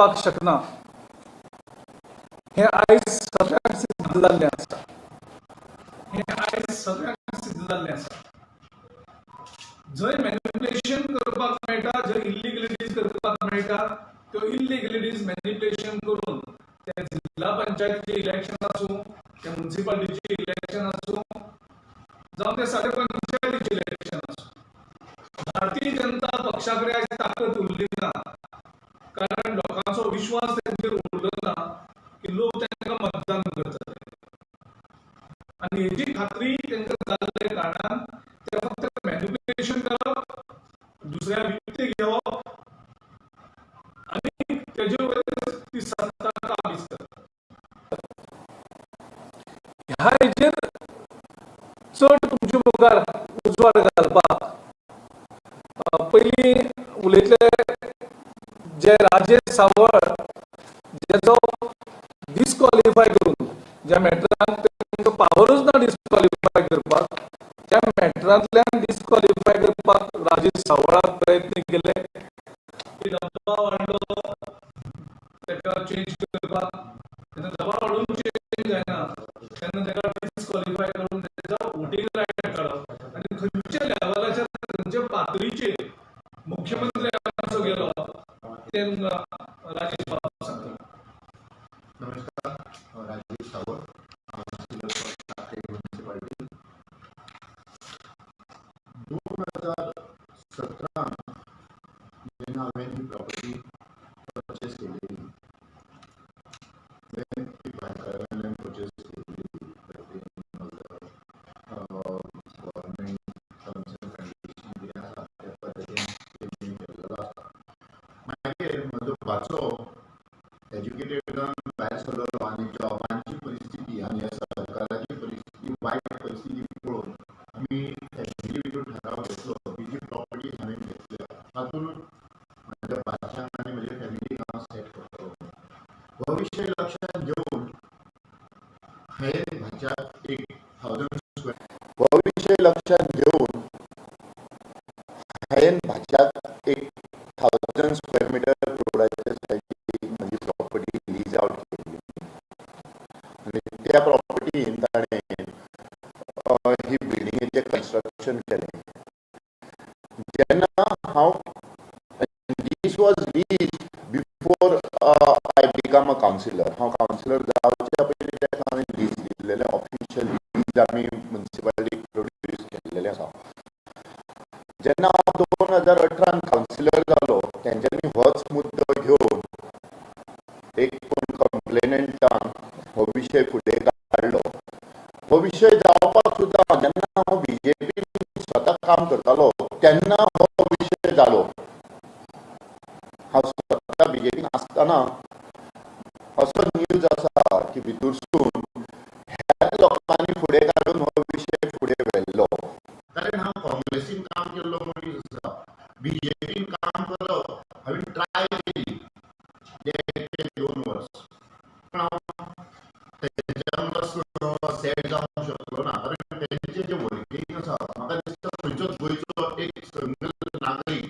करपाक शकना हें आयज सगळ्यांक सिद्ध जाल्लें आसा. हें आयज सगळ्यांक सिद्ध जाल्लें आसा. जंय मॅनिप्युलेशन करपाक मेळटा, जंय इल्लिगलिटीज करपाक मेळटा, त्यो इल्लिगलिटीज मॅनिप्युलेशन करून ते जिल्हा पंचायतीचें इलेक्शन आसूं, ते मुन्सिपालिटीचें इलेक्शन आसूं, जावं ते साडे पंचायतीचें इलेक्शन आसूं, भारतीय जनता पक्षा कडेन आयज ताकद उरली ना, कारण लोकांचो विश्वास तेंचेर उरलो ना की लोक तांकां मतदान करतले. आनी हेजी खात्री तांकां जाल्ले कारणान ते फक्त मॅनिप्युलेशन करप, दुसऱ्या विकते घेवप आनी तेजे वयर ती सत्ता काबीज करप. ह्या हेजेर चड तुमचे मुखार उजवाड घालपाक पयलीं उलयतले जे राजेश सावळ, जेजो डिस्क्वॉलिफाय करून ज्या मॅटरान तांकां पावरूच ना डिस्क्वॉलिफाय करपाक, त्या मॅटरांतल्यान डिस्क्वॉलिफाय करपाक राजेश सावळाक प्रयत्न केले. दबाव हाडलो ताका चेंज करपाक, तेन्ना दबाव हाडून चेंज जायना तेन्ना ताका डिस्क्वॉलिफाय करून तेजो वोटींग रायट काडप. आनी खंयच्या लेवलाचेर, खंयच्या पातळीचेर मुख्यमंत्री आमचो गेलो ते तुमकां राजेश बाब सांगतले. नमस्कार, हांव राजेश सावळ, कावन्सिलर फॉर साखळे म्युनिसिपालिटी. 2017 जेन्ना हांवें ही प्रॉपर्टी परचेस केलेली, then ती भायखळ्यावेल्यान परचेस केलेली, गव्हर्मेंट टर्म्स एंड कंडिशन कितें आसा त्या पद्दतीन तेमी केल्लो आसा. मागीर म्हजो भाचो एज्युकेटेड जावन भायर सरलो आनी जॉबांची परिस्थिती आनी ह्या सरकाराची परिस्थिती, वायट परिस्थिती पळोवन आमी फॅमिली भितर ठराव घेतलो की जी प्रॉपर्टी हांवें घेतल्या तातूंत म्हज्या भाच्याक आनी म्हज्या फॅमिलीक हांव सेट करतलो. हो विशय लक्षांत घेवन हांवें भाच्याक एक थावजंड स्क्वेअर हो विशय लक्षांत घेवन हांवें भाच्याक एक 1000 स्क्वेअर मिटर रोडाच्या सायडीक म्हजी प्रॉपर्टी लीज आवट केली आनी त्या प्रॉपर्टीन ताणें ही बिल्डिंगेचें कन्स्ट्रक्शन केलें. जेन्ना हांव, this was lease before I become a councillor, हांव कावन्सिलर जावच्या पयलीं ताका हांवें लीज दिल्लेलें. ऑफिशियल लीज आमी मुन्सिपालिटीक प्रोड्यूस केल्लेलें आसा. जेन्ना हांव 2018 कावन्सिलर जालो, तेंच्यांनी होच मुद्दो घेवन एक कोण कंप्लेनंटान हो विशय फुडें काडलो. हो विशय जावपाक सुद्दां जेन्ना हांव बीजेपीन स्वता काम करतालो तेन्ना हो विशय जालो. हांव स्वता बीजेपीन आसतना असो न्यूज आसा की भितरसून हेर लोकांनी फुडें काडून हो विशय फुडें व्हेल्लो. कारण हांव काँग्रेसीन काम केल्लो मनीस आसा. बीजेपीन काम करप हांवें ट्राय केली 1.5 ते 2 वर्स, पूण हांव तेंच्या वांगडा सेट जावंक शकलो ना, कारण तेंचें जें वर्किंग आसा, म्हाका दिसता खंयचोच गोंयचो एक सिंगल नागरीक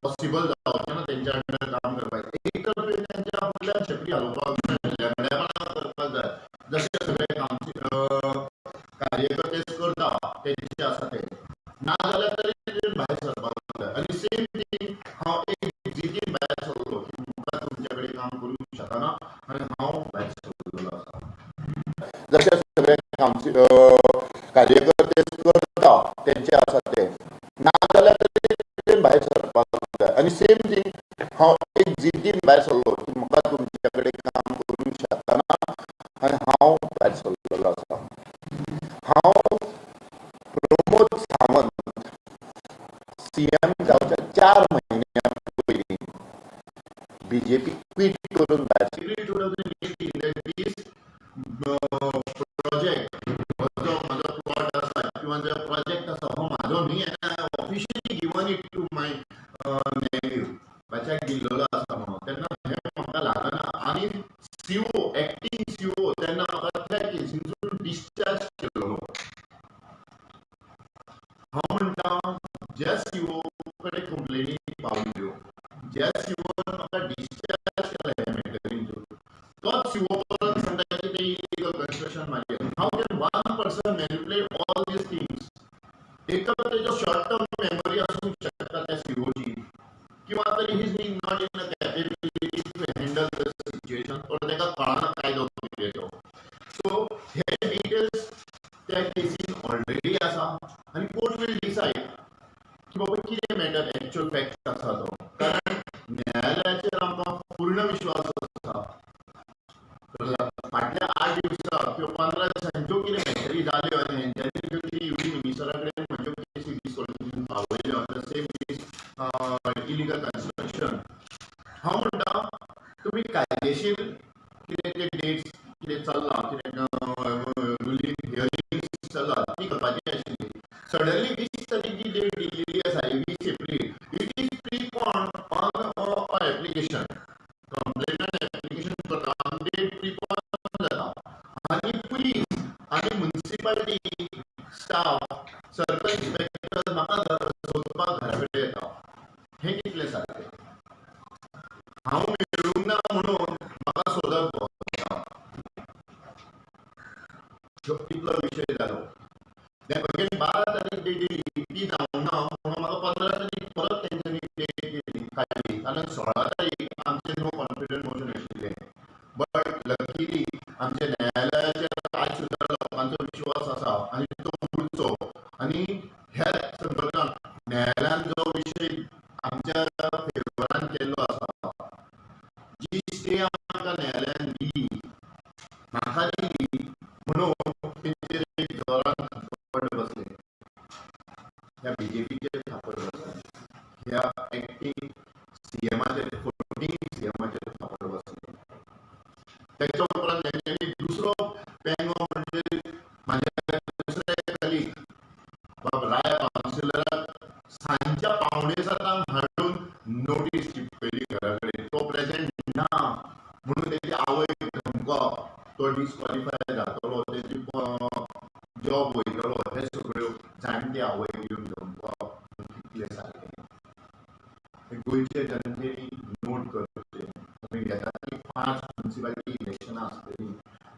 पॉसिबल जावचें ना तेंच्या अंडर काम करपाक. एक तर तुवें तेंच्या फुडल्यान शेपडी हालोवपाक जाय, लेमडेपणां करपाक जाय, जशे सगळे कार्यकर्ते करता तेंचे आसा ते, नाजाल्यार तरी तुवें भायर सरपाक जाय. आनी सेम थींग, हांव एक जिद्दीन भायर सरलो की म्हाका तुमच्या कडेन काम करूंक शकना आनी हांव भायर सरलेलो आसा. जशे सगळे कार्यकर्ते करता तेंचे आसा ते, नाजाल्यार तरी तुवें भायर सरपाक जाय. आनी सेम थींग, हांव एक जिद्दीन भायर सरलो की म्हाका तुमच्या कडेन काम करूंक शकना आनी हांव भायर सरलेलो आसा. हांव प्रमोद सावंत सीएम जावच्या 4 म्हयन्या पयलीं बीजेपी क्वीट करून भायर प्रोजेक्ट, हो जो म्हजो प्लॉट आसा किंवा जो प्रोजेक्ट आसा हो म्हाजो न्ही. Officially given it to my nephew, भाच्याक दिल्लेलो आसा म्हणून तेन्ना हें म्हाका लागना. आनी सीओ, एक्टींग सीओ तेन्ना म्हाका त्या केसीनसून डिस्चार्ज केल्लो. हांव म्हणटा, ज्या सीओ कडेन कंप्लेनी पावल्यो, ज्या सीओन म्हाका डिस्चार्ज केलें capability to handle the situation or ताका कळना कायदो कितें तो. सो हे डिटेल्स त्या केसीन ऑलरेडी आसा आनी कोर्ट will decide की बाबा कितें मॅटर एक्चुअल फॅक्ट आसा तो, कारण न्यायालयाचेर आमकां पूर्ण विश्वास आसा. फाटल्या 8 दिवसां किंवा 15 दिसांनी ज्यो कितें मॅटरी जाल्यो आनी हेंच्यांनी ज्यो कितें युडी मिनिस्टरा कडेन म्हज्यो केसी डिसक्वॉलिफिकेशन पावयल्यो on the same this illegal construction, हांव म्हणटा तुमी कायदेशीर कितें ते डेट्स कितें चल्लां, कितें रुलींग हियरिंग चल्लां ती करपाची आशिल्ली. सडनली 20 तारीख जी डेट दिल्ली आसा, 20 April, it is prepone on application, complainant application करता आनी डेट प्रिपॉन जाता आनी पुलीस आनी मुन्सिपालिटी स्टाफ सर्कल इन्स्पेक्टर म्हाका सोदपाक घरा कडेन येता. हें कितलें सारकें? हांव मेळूंक ना म्हणून म्हाका सोदत भोंवता. कितलो विशय जालो. अगेन 12 तारीख डेट दिली ती जावंक ना म्हणून म्हाका 15 तारीख परत तेंच्यांनी डेट दिली काडली, कारण 16 तारीख आमचें नो कॉन्फिडन्स मोशन आशिल्लें. बट लकीली आमच्या न्यायालयाचेर आज सुद्दां लोकांचो विश्वास आसा आनी तो उरचो. आनी ह्या संदर्भात न्यायालयान जो विशय आमच्या फेवरान केल्लो आसा, जी स्टे आमकां न्यायालयान दिली, म्हाका दिली म्हणून तेंचेर एक जोरान थापट बसले, ह्या बीजेपीचेर थापट बसले, ह्या एक्टींग सीएमाचेर, 14 सीएमाचेर थापट बसले. तेच्या उपरांत तेंच्यांनी दुसरो पेंगो म्हणजे म्हाज्या दुसऱ्या कलीग बाब राया कावन्सिलराक सांजच्या 6:45 हाडून नोटीस चिपकयली घरा कडेन, तो प्रेजेंट ना म्हणून तेजी आवयक धमकोवप, तो डिस्क्वॉलिफाय जातलो, तेजी जॉब वयतलो, हे सगळ्यो जाणटे आवयक येवन धमकोवप कितलें सारकें? गोंयचे जनतेन नोट करचें. आमी येता ती 5 मुन्सिपालिटी इलेक्शनां आसतलीं,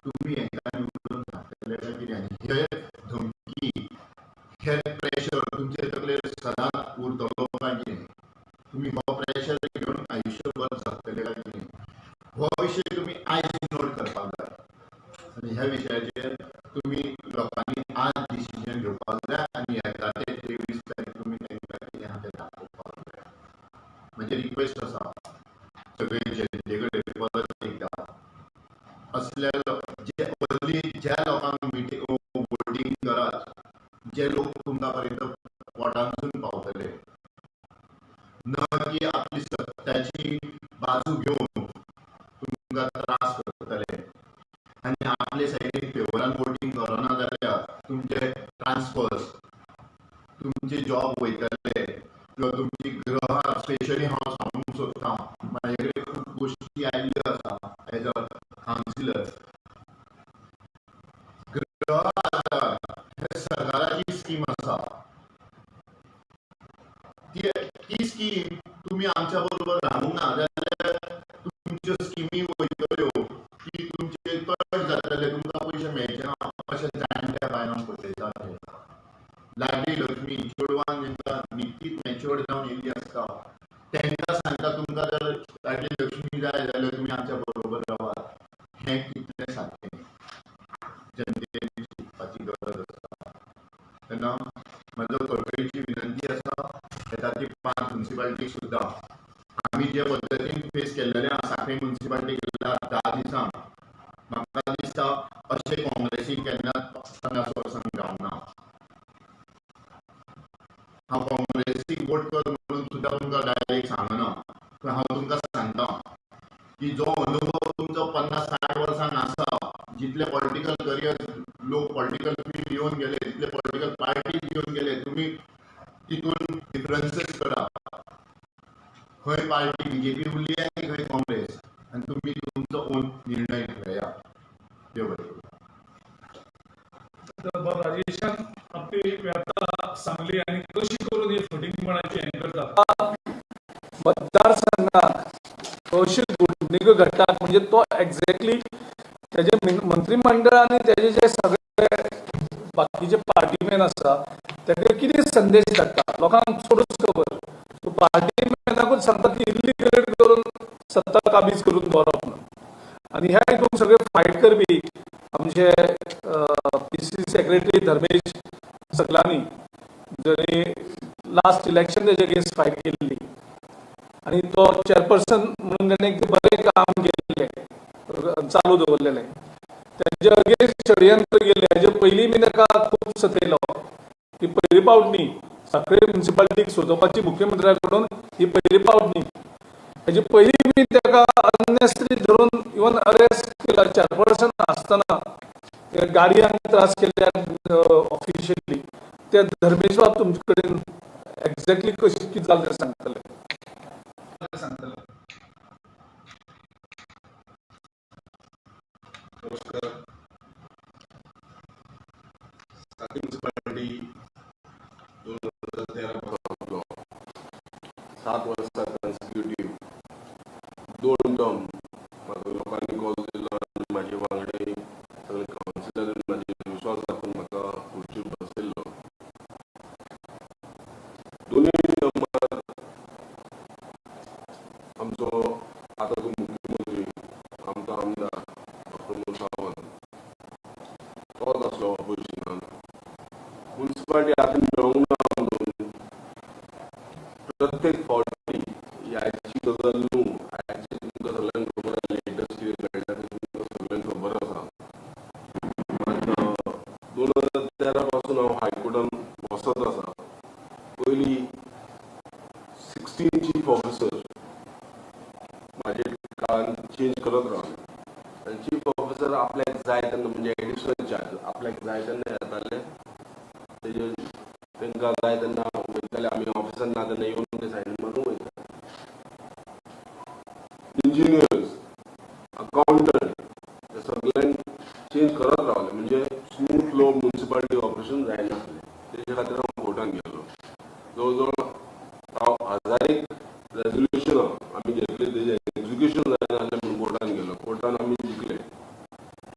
तुमी हेंकां निवडून धाडटले काय कितें? आनी हे धमकी, हे प्रेशर तुमचे तकलेर सदांच उरतलो काय कितें? तुमी हो प्रेशर घेवन आयुश्यभर जगतले काय कितें? हो विशय तुमी आयज नोट करपाक जाय आनी ह्या विशयाचेर तुमी लोकांनी आज डिसिजन घेवपाक जाय आनी येता ते 23 तारीख तुमी तांकां कितें आहा तें दाखोवपाक जाय. म्हजें रिक्वेस्ट आसा सगळे जनते कडेन परत एकदां, असल्या जे अर्ली ज्या लोकांक मिटींग वोटींग करात, जे लोक तुमकां पर्यंत पोटांतसून पावतले, न की आपली सत्याची बाजू घेवन तुमकां त्रास करतले आनी आपले सायडीन फेवरान वोटींग करना जाल्यार तुमचे ट्रान्सफर्स, तुमचे जॉब वयतले किंवा तुमची गृहां. स्पेशली हांव सांगूंक सोदतां, म्हाजे कडेन खूब गोश्टी आयिल्ल्यो आसा एज अ कावन्सिलर. गृह आधार हे सरकाराची स्कीम आसा, ती स्कीम तुमी आमच्या बरोबर रावूंक ना जाल्यार तुमच्यो स्किमी वयतल्यो, ती तुमचे कट जातले, तुमकां पयशे मेळचे ना अशें जाणट्या बायलांक फटयतात. हे लाडली लक्ष्मी चेडवान जेंकां निकतीच मॅच्युअर्ड जावन येयल्ली आसता तेंकां सांगता तुमकां जर लाडली लक्ष्मी जाय जाल्यार तुमी आमच्या बरोबर रावात. हें कितलें सारकें? जनतेन चिंतपाची गरज आसा. तेन्ना म्हजो कळकळीची विनंती आसा, येता ती 5 मुन्सिपालिटीक सुद्दां आमी जे पद्दतीन फेस केल्लेलें आसा सांखळी मुन्सिपालिटीक 10 दिसांक, म्हाका दिसता अशें काँग्रेसीक केन्नाच 50 वर्सांक जावंक ना. हांव काँग्रेसीक वोट कर म्हणून सुद्दां तुमकां डायरेक्ट सांगना, पूण हांव तुमकां सांगता की जो अनुभव तुमचो 50-60 वर्सांक आसा, जितले पॉलिटिकल करियर लोक पॉलिटिकल फिल्ड येवन गेले, जितले पॉलिटिकल पार्टीज येवन गेले, तुमी तितून डिफरन्सीस करा, खंय पार्टी बीजेपी उरली आनी खंय काँग्रेस, आनी तुमी तुमचो ओन निर्णय घेया. देव बरें करूं. राजेशान आपली व्यथा सांगली आनी कशी करून ही फटींगपणाची हें करता. मतदारसंघात अशी घडणुको घडटात म्हणजे तो एक्झॅक्टली तेजे मंत्रीमंडळ आनी तेजे जे सगळे बाकीचे पार्टीमॅन आसा तेका कितें संदेश धाडटा लोकांक चडूच खबर. सो पार्टीमॅनाकूच सांगता की इल्लिगल करून सत्ता काबीज करून दवरप म्हणून. आनी ह्या हितून सगळे फायट करपी आमचे PCC secretary Dharmesh Saklani, जणी लास्ट इलेक्शन तेजे अगेन्स्ट फायट केल्ली आनी तो चेअरपर्सन म्हणून तेणें एक बरें काम केल्लें, चालू दवरलेलें. तेजे अगेन्स्ट षडयंत्र केल्लें. हेजे पयलीं बी ताका खूब सतयलो. ही पयली पावट न्ही, साखळे म्युनिसिपालिटीक सोदोवपाची मुख्यमंत्र्या कडून ही पयली पावट न्ही. हेजे पयलीं बी ताका अननेसेसरी धरून इवन अरेस्ट केला चेअरपर्सन आसतना, गाडयांक त्रास केले ऑफिशियली. ते धर्मेश बाब तुमचे कडेन एक्झॅक्टली कशें कितें जालें तें सांगतले. नमस्कार. साखळी म्युनिसिपालिटी 2013 पासून 7 वर्सां कन्सिक्युटीव 2 टर्म म्हाका लोकांनी कॉल दिलो आनी म्हाजे वांगडे सगळे कावन्सिलरान म्हाजेर विश्वास दाखोवन म्हाका खुर्चीर बसयल्लो. दोनूय टर्मार आमचो आतांचो मुख्यमंत्री, आमचो आमदार प्रमोद सावंत तोच आसलो ऑपोजिशनान. म्युनिसिपालिटी आतां मेळोंक ना म्हणून प्रत्येक फावटी आयची गजाल न्हू, आयची तुमकां सगळ्यांक खबर आसा, लेटस्ट कितें मेळटा तें तुमकां सगळ्यांक खबर आसा. मात 2013 पासून हांव हायकोर्टान वचत आसा. पयलीं 16 चीफ ऑफिसर म्हाजे काळान चेंज करत रावले आनी चीफ ऑफिसर आपल्याक जाय तेन्ना, म्हणजे एडिशनल चार्ज आपल्याक जाय तेन्ना येताले, तेजे तांकां जाय तेन्ना वयताले, आमी ऑफिसान ना तेन्ना येवन ते सायन मारून वयताले. इंजिनियर्स, अकाउंटंट हे सगळ्यांक चेंज करत रावले, म्हणजे स्मूथ फ्लो म्युनिसिपालिटी ऑपरेशन जायनासलें. तेजे खातीर हांव कोर्टान गेलो. जवळ जवळ 1000 रेजोल्युशनां आमी घेतली, तेजें एक्जिक्युशन जायनासलें म्हणून कोर्टान गेलो. कोर्टान आमी जिखले.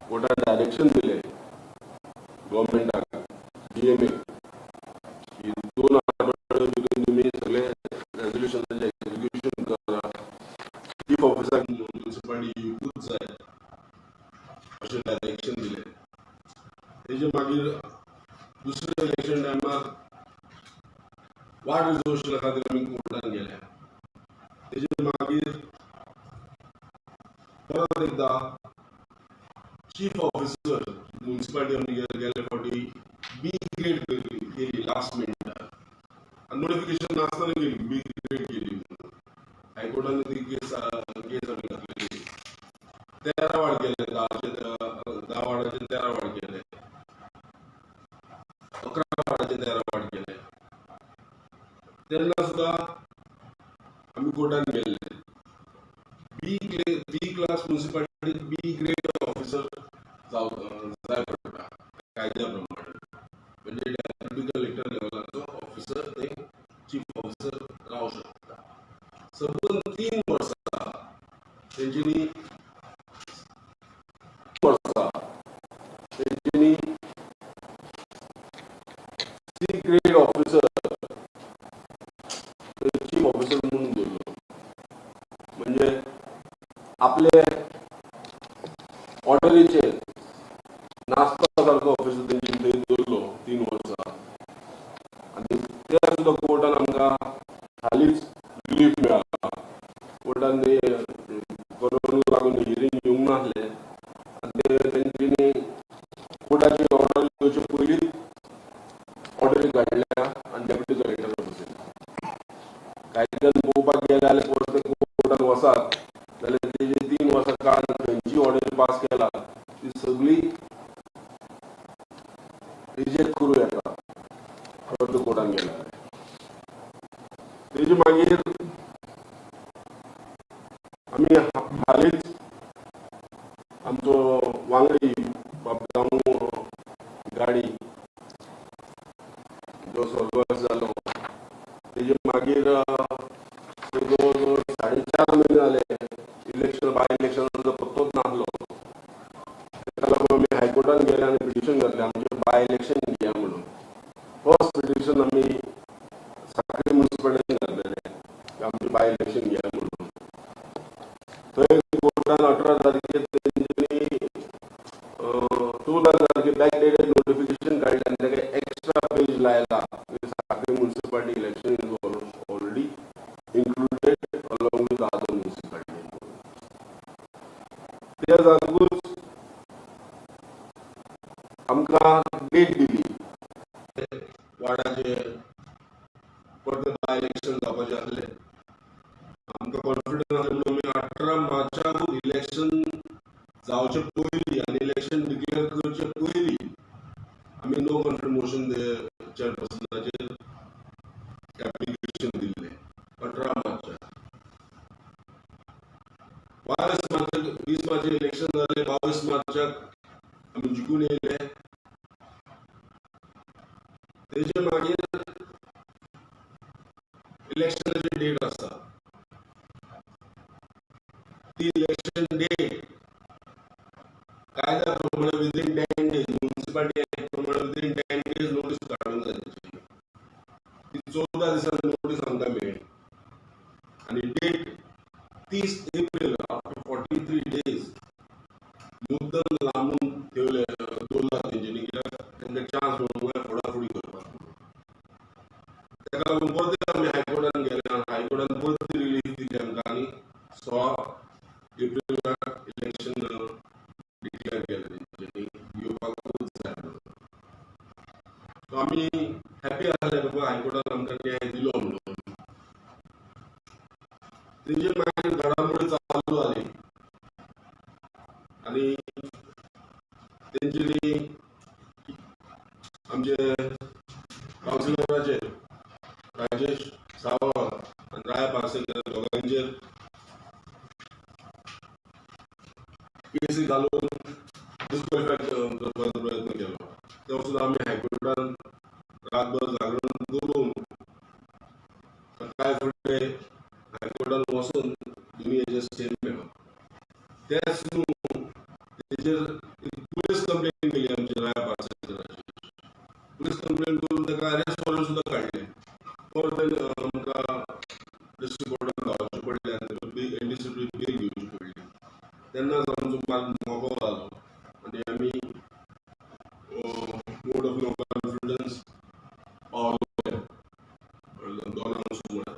कोर्टान डायरेक्शन दिलें गव्हर्मेंटाक, DMA, की 2 आठवड्या भितर तुमी सगळे रेजोल्युशनाचें एक्जिक्युशन करा. चीफ ऑफिसराक म्युनिसिपालिटी येवकूच जाय अशें डायरेक्शन दिलें. तेजे मागीर दुसऱ्या इलेक्शन टायमार वार्ड रिजर्वेशना खातीर आमी कोर्टान गेले. तेजे मागीर परत एकदां चीफ ऑफिसर म्युनिसिपालिटी आमी गेले फावटी बी ग्रेड केली लास्ट मिनटार, आनी नोटिफिकेशन नासतना केली, बी ग्रेड केली म्हणून. हायकोर्टान ती केस आमी घातलेली. 13 वार्ड केले, 10 वार्डाचे 13 वार्ड केले, 11 वार्डाचे 13 वार्ड केले. तेन्ना सुद्दां आमी कोर्टान गेल्ले. B class municipality B grade officer जाय पडटा कायद्या प्रमाणे, म्हणजे डेप्युटी कलेक्टर लेवलाचो ऑफिसर ते चीफ ऑफिसर रावंक शकता. सबंद 3 वर्सां तेंच्यांनी तेंच्यांनी C grade officer chief officer म्हणून दवरलो. म्हणजे आपले ऑर्डरीचेर नाचपा सारको ऑफिसर तेंच्यांनी थंय दवरलो 3 वर्सां. आनी ते सुद्दां कोर्टान आमकां हालींच रिलीफ मेळ्ळा. कोर्टान कोरोना लागून हियरींग येवंक नासलें आनी ते तेंच्यांनी कोर्टाची ऑर्डर येवचे पयलींच ऑर्डरी काडल्या आनी डेप्युटी कलेक्टराक बसयलें. कायद्यान पळोवपाक गेले जाल्यार कोर्टान वचात जाल्यार तेजे 3 वर्सां काळान खंयची ऑर्डर पास केला ती सगळी रिजेक्ट करूं येता परत कोर्टान गेले. तेजे मागीर आमी हालींच आमचो वांगडी बाब दामू गाडी जो स्वर्गवास जालो तेजे मागीर जवळ जवळ 4.5 म्हयने जाले इलेक्शन बाय इलेक्शनाचो पत्तोच नासलो. ताका लागून आमी हायकोर्टान गेले आनी पिटिशन घातलें आमचें बाय इलेक्शन घेया म्हणून. फर्स्ट पिटिशन आमी साखळी म्युनिसिपालिटीन घातलेलें की आमचें बाय इलेक्शन घेया म्हणून. ते जातकूच आमकां डेट दिली वार्डाचे परते बाय इलेक्शन जावपाचें आसलें. आमकां कॉन्फिडन्स आसलें म्हणून आमी 18 मार्चाकूच इलेक्शन जावचे पयलीं आनी इलेक्शन डिक्लेअर करचे पयलीं आमी नो कॉन्फिडन्स मोशन चेअरपर्सनाचेर एप्लिकेशन दिल्लें 18 मार्चाक. 22 मार्चाक 20 मार्चाक इलेक्शन जालें, 22 मार्चाक आमी जिखून येयले. तेजे मागीर इलेक्शनाची डेट आसा, ती इलेक्शन डेट कायद्या प्रमाणे विदीन 10 days, municipality act प्रमाणे विदीन 10 days notice काडूंक जाय तेची. ती 14 दिसांनी नोटीस आमकां मेळ्ळी आनी date 30 April after 43 days मुद्दम लांबून ठेवले दवरला तेंच्यांनी, कित्याक तांकां चान्स मेळूंक जाय फोडाफोडी करपाक. ताका लागून परते आमी हायकोर्टान गेले आनी हायकोर्टान परती रिलीफ दिली आमकां आनी 16 एप्रिलाक इलेक्शन डिक्लेअर केलें तेंच्यांनी घेवपाकूच जाय म्हणून. सो आमी हॅपी आसले बाबा हायकोर्टान आमकां न्याय दिलो म्हणून. तेजे मागीर घडामोडी चालू जाली आनी तेंच्यांनी आमचे कावन्सिलराचेर राजेश सावळ आनी राय पार्सेकर दोगांचेर केसी घालून डिस्क्वॉलिफाय करपाचो प्रयत्न केलो. तो सुद्दां आमी हायकोर्टान रातभर जागरण करून सकाळ फुडें हायकोर्टान वचून दोनी हेजे स्टे मेळ्ळो. तेच न्हू तेजेर पुलीस कंप्लेन केली आमच्या राय पार्सेकराचेर. पुलीस कंप्लेन करून ताका अरेस्ट वॉरंट सुद्दां काडलें. परत आमकां डिस्ट्रिक्ट कोर्टान धांवचें पडलें आनी एनडीसीपी बेल घेवची पडली. तेन्नाच आमचो मार्ग मोगो जालो आनी आमी वोट ऑफ नो कॉन्फिडन्स पावले 2 सुमार.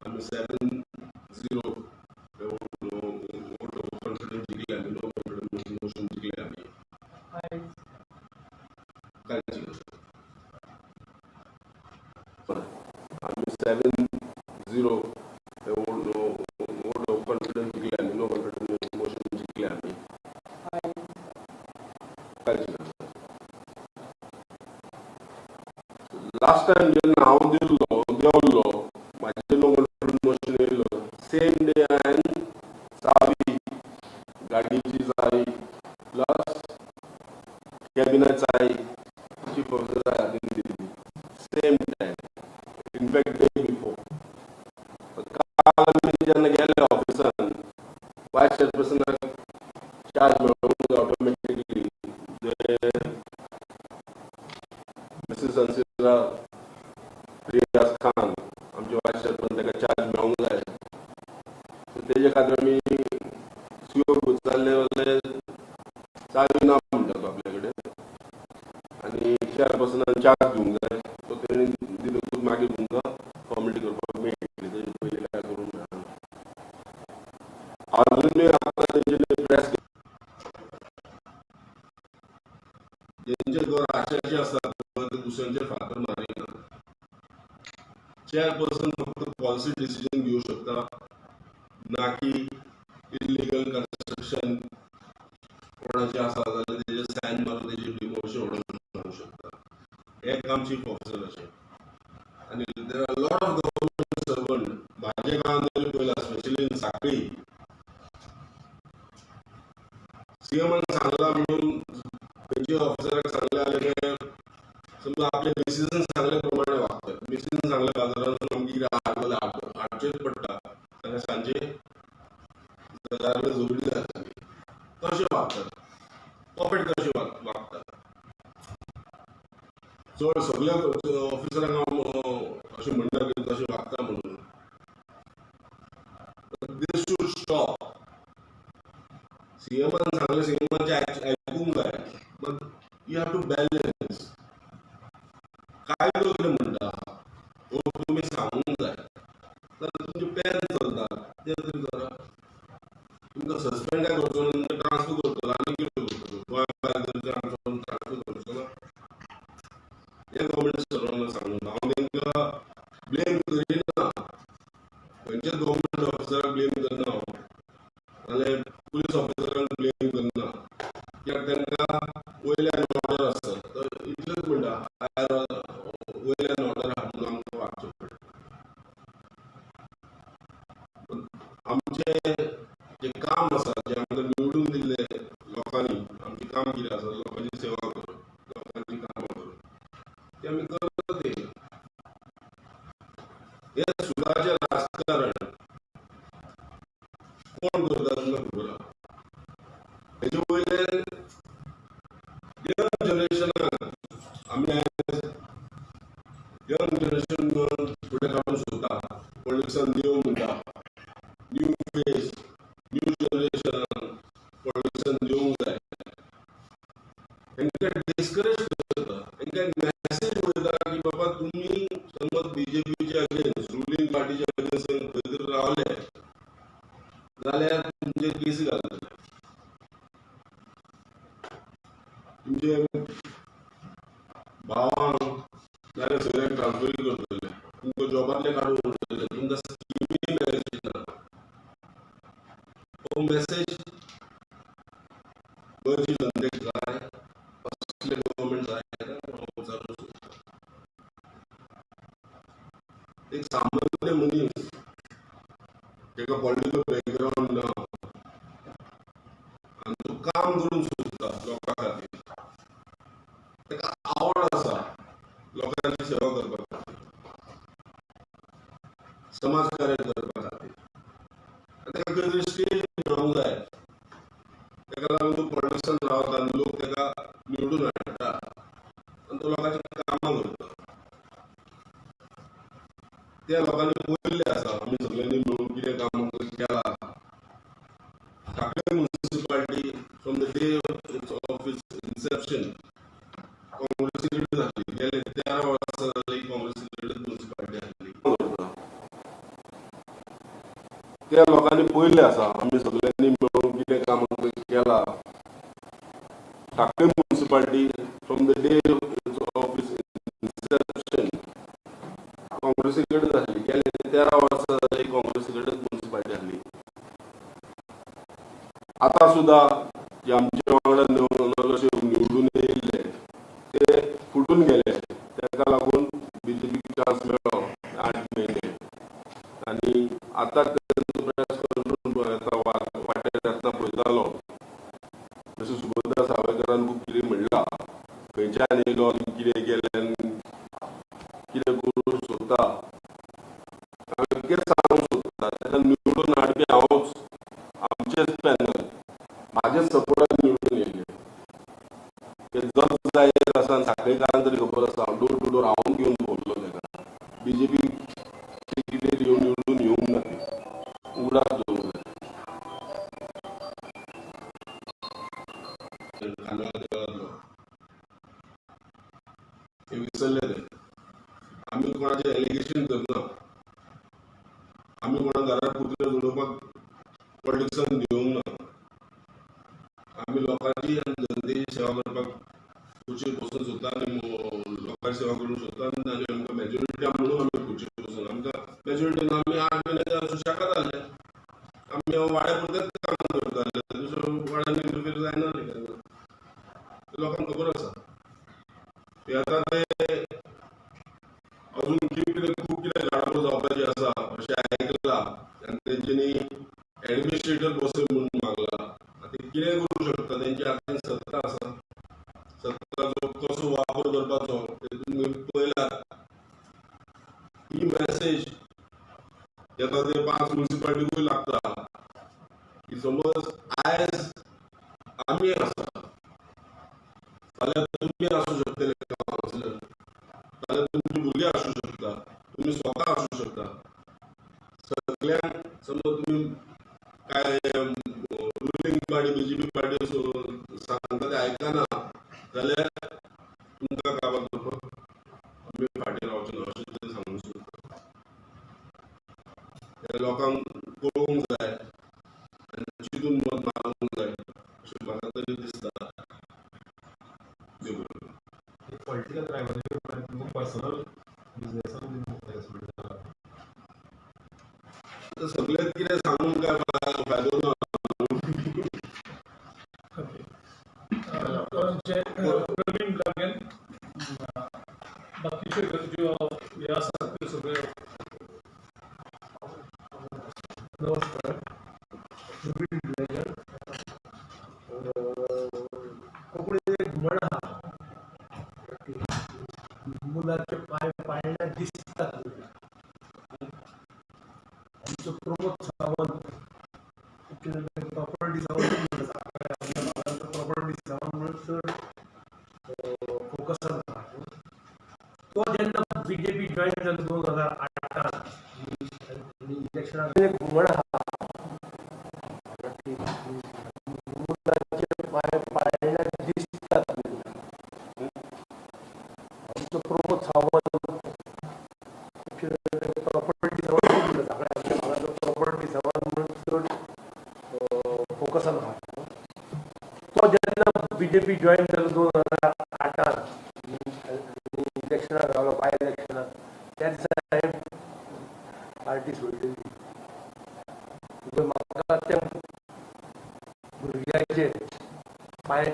आमी 7-0 वोट ऑफ कॉन्फिडन्स जिखले आमी, नो कॉन्फिडन्स मोशन जिखले आमी. कालची आमी 7-0 वोट ऑफ कॉन्फिडन्स जिखले आमी, नो कॉन्फिडन्स मोशन जिखले आमी. कालची लास्ट टायम जेन्ना हांव देंवलो म्हाजें नो कॉन्फिडन्स मोशन येयलो, सेम डे हांवें चावी, गाडयेची चावी प्लस कॅबिना चावी चीफ ऑफिसरा हातीन दिली same time, in fact day before. काल आमी जेन्ना गेले ऑफिसान वायस चेअरपर्सनाक चार्ज मेळूंक जाय ऑटोमॅटिकली, मिसीस अन्सिरा रियाज खान आमचे वायस चेअरपर्सन ताका चार्ज मेळूंक जाय. तेजे खातीर आमी सीओ विचारले जाल्यार चावी ना म्हणटा तो आपल्या कडेन आनी चेअरपर्सनान चार्ज दिवंक जाय. सो तेणी दितकूच मागीर तुमकां फॉर्मेलिटी करपाक मेळटली, तेजे पयलीं काय करूंक मेळना. आजुनूय आतां तेंच्यांनी प्रेस जेंचे घर आशाचे आसता ते दुसऱ्यांचेर फातर मारिना. चेअरपर्सन फक्त पॉलिसी डिसिजन घेवंक शकता, ना की इलिगल कन्स्ट्रक्शन कोणाचें आसा जाल्यार तेजेर सायन मारून तेजेर डिमोशन ऑर्डर शकता. हें काम चीफ ऑफिसराचें. आनी there are lot of government servant म्हाजे गांवांत तरी पळयला, स्पेशली इन साखळी, सीएमान सांगला म्हणून खंयच्या ऑफिसराक सांगलें जाल्यार समजा आपले डिसिजन सांगले प्रमाणे वागतात. डिसिजन सांगले बाजारांतसून आमकां कितें हाडलें जाल्यार हाडचेंच पडटा, जाल्यार सांजे घरा झगडी जाता. कशें वागतात, पॉपेट कशें वागतात. चड सगळ्या ऑफिसरांक हांव अशें म्हणटा की तशें वागता म्हणून. This should stop. सीएमान सांगलें, सीएमाचें आयकूंक जाय, but you have to balance. कायदो कितें म्हणटा हो तुमी सांगूंक जाय, जाल्यार तुमचें पेन चलता तें तरी करा. तुमकां सस्पेंड काय करचो ना, ट्रान्सफर करतलो आनी कितें करतलो, गोंया भायर ट्रान्सफर करचो ना. हें गव्हर्मेंट सर्वंटांक सांगून हांव तांकां ब्लेम करिना, खंयच्याच गव्हर्मेंट ऑफिसराक ब्लेम करना हांव, नाल्यार पुलीस ऑफिसरांक ब्लेम करना, कित्याक तांकां वयल्यान ऑर्डर आसता. तर इतलेंच म्हणटा, वयल्यान ऑर्डर आहा म्हणून आमकां वागचें पडटा. आमचें जें काम आसा, जें आमकां निवडून दिल्लें लोकांनी, आमचें काम कितें आसा, लोकांची सेवा करप, लोकांची कामां करप, तें आमी करत येयला. हें सुखाचें राजकारण कोण करता तुमकां खबर आहा. हेजे वयल्यान यंग जनरेशनाक आमी आयज यंग जनरेशन फुडें काडूंक सोदता. पॉलिटिक्सान देव म्हणटा, न्यू फेस न्यू जनरेशनाक पॉलिटिक्सान दिवंक जाय. तांकां डिस्करेज करता, तांकां मॅसेज वयता की बाबा तुमी समज बीजेपीच्या अगेन्स्ट, रुलींग पार्टीच्या अगेन्स्ट खंय तरी रावले जाल्यार तुमचे केसी घालतले, तुमचे भावांक नाल्यार सगळ्यांक ट्रान्सफर करतले, तुमकां जॉबांतले काडून उडयतले, तुमकां स्किमी मेळची ना. हो मॅसेज गोंयची जनतेक जाय, असले गव्हर्मेंट जाय हांव विचारूंक सोदतां. एक सामान्य मनीस ताका पॉलिटिकल बॅकग्रावंड ना आनी तो काम करूंक सोदता लोकां खातीर, ताका आवड आसा लोकांची सेवा करपा खातीर, समाज कार्य करपा खातीर, ताका खंय तरी स्टेज मेळोंक जाय. ताका लागून तो पॉलिटिक्सान रावता आनी लोक ताका निवडून हाडटा आनी तो लोकांची कामां करता. त्या लोकांनी पळयल्लें आसा आमी सगळ्यांनी मेळून कितें काम केलां. Sanquelim municipality from the day of its inception काँग्रेसी कडेन जाली. गेले 13 वर्सां जाली काँग्रेसी कडेन म्युनिसिपालिटी आसली. त्या लोकांनी पळयल्लें आसा आमी सगळ्यांनी मेळून कितें काम केलां. Sanquelim municipality from the day of its inception काँग्रेसी कडेन जाली. गेले 13 वर्सां जाली काँग्रेसी कडेन म्युनिसिपालिटी आसली. आतां सुद्दां जे आमच्या वांगडा नगरसेवक निवडून येयल्ले ते फुटून गेले, ताका लागून बीजेपीक चान्स मेळ्ळो 8 म्हयने. आनी आतां तांचो प्रेस कॉन्फरन्स वाटेर येतना पळयतालो, जशें सुबोधा सावयकारान खूब कितें म्हणलां, खंयच्यान येयलो आनी कितें केलें, कितें करूंक सोदता. हांवें कितें सांगूंक सोदता, ताका निवडून हाडपी हांवूच, आमचेच पॅनल म्हाजेच सपोर्टान निवडून येयले. ते जज जायत आसा आनी सांखळेकारांक तरी खबर आसा, हांव डोर टू डोर हांव घेवन भोंवलो ताका. बीजेपी तिकेट येवन निवडून येवंक ना, ती उगडास दवरूंक जाय. ते विसरले ते. आमी कोणाचें एलिगेशन करना, आमी कोणा घरार कुत्रे उडोवपाक पॉलिटिक्सान दिवंक ना. आमी लोकांची आनी जनतेची सेवा करपाक खुर्चेर बसून सोदता आनी लोकांची सेवा करूंक सोदता. आनी आमकां मेजॉरिटी म्हणून आमी खुर्चेर बसून, आमकां मेजॉरिटी ना, आमी 8 म्हयने सुशेगाद जाले, आमी वाड्या पुरतेंच काम करताले, दुसऱ्या वाड्यान इंटरफियर जायना न्ही केन्ना. लोकांक खबर आसा. ते आतां ते अजून कितें खूब कितें गाडो जावपाचें आसा अशें आयकलां आनी तेंच्यांनी एडमिनिस्ट्रेटर बसय म्हणून मागला. आतां कितें करूंक शकता, तेंच्या हातान सत्ता आसा, सत्ताचो कसो वापर करपाचो ते तुमी पळयलात. ही मॅसेज येता ते 5 म्युनिसिपालिटीकूय लागता की समज आयज आमी आसा, फाल्यां तुमी आसूं शकतले कावन्सिलर, फाल्यां तुमची भुरगीं आसूं शकता, तुमी स्वता आसूं शकता. सगळ्यांक समज तुमी काय रुलींग पार्टी बीजेपी पार्टी सांगता ते आयकना जाल्यार तुमकां काबार करपाक आमी फाटीं रावचे ना अशें ते सांगूंक सोदता. लोकांक पळोवंक जाय आनी चिंतून मत आमचे प्रवीण ब्लागेन बाकीच्यो गरज्यो हे आसात त्यो सगळ्यो. नमस्कार, प्रवीण ब्लॅगन. कोंकणीत एक म्हण आहा, मुलाचे पांय पाळण्यात दिसतात. आमचो प्रमोद सावंत प्रॉपर्टी सावंत, आमच्या भागांचो प्रॉपर्टी सावंत म्हणून चड फोकसान आहा. तो जेन्ना बीजेपी जॉयन जालो 2008 आनी इलेक्शनाक, एक म्हण आहा, मुलाचे पांय पाळण्यात दिसतात. आमचो प्रमोद सावंत प्रॉपर्टी सावंत, आमच्या भागाचो प्रॉपर्टी सावंत म्हणून चड फोकसान आहा. तो जेन्ना बीजेपी जॉयन जालो 2008 आनी इलेक्शनाक रावलो, बाय इलेक्शनाक, त्या दिसा हांवें पार्टी सोडलेली. म्हाका त्या भुरग्याचे पांय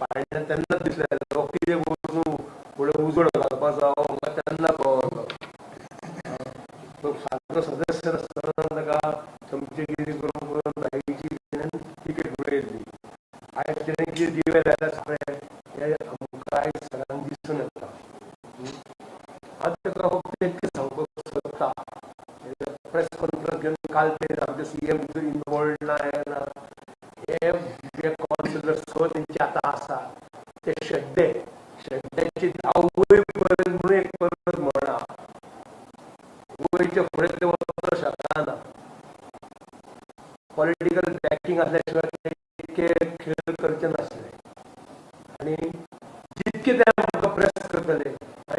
पाळण्यात तेन्नाच दिसलें. तो कितें करून फुडें उजळ घालपाचो म्हाका तेन्ना कळ्ळो. तो सारको सदस्य आसतना ताका चमचेगिरी करून करून बाकीची तिकेट मेळयल्ली. आयज तेणें कितें दिवे लायला सगळें हें आमकां आयज सगळ्यांक दिसून येता. हांव ताका फक्त इतकें सांगपाक सोदता, प्रेस कॉन्फरन्स घेवन काल ते आमचे सीएम इनवॉल्ड ना, हें ना, हे जे कावन्सिलर स तेंचे आतां आसा ते शेड्डे, शेड्ड्याची धांव वयर पर्यंत म्हणून एक परत म्हणा, वयच्या फुडें ते वचपाक शकना. पॉलिटिकल बॅकिंग आसल्या शिवाय ते इतके खेळ करचे नासले. आनी जितके ते आमकां प्रेस करतले,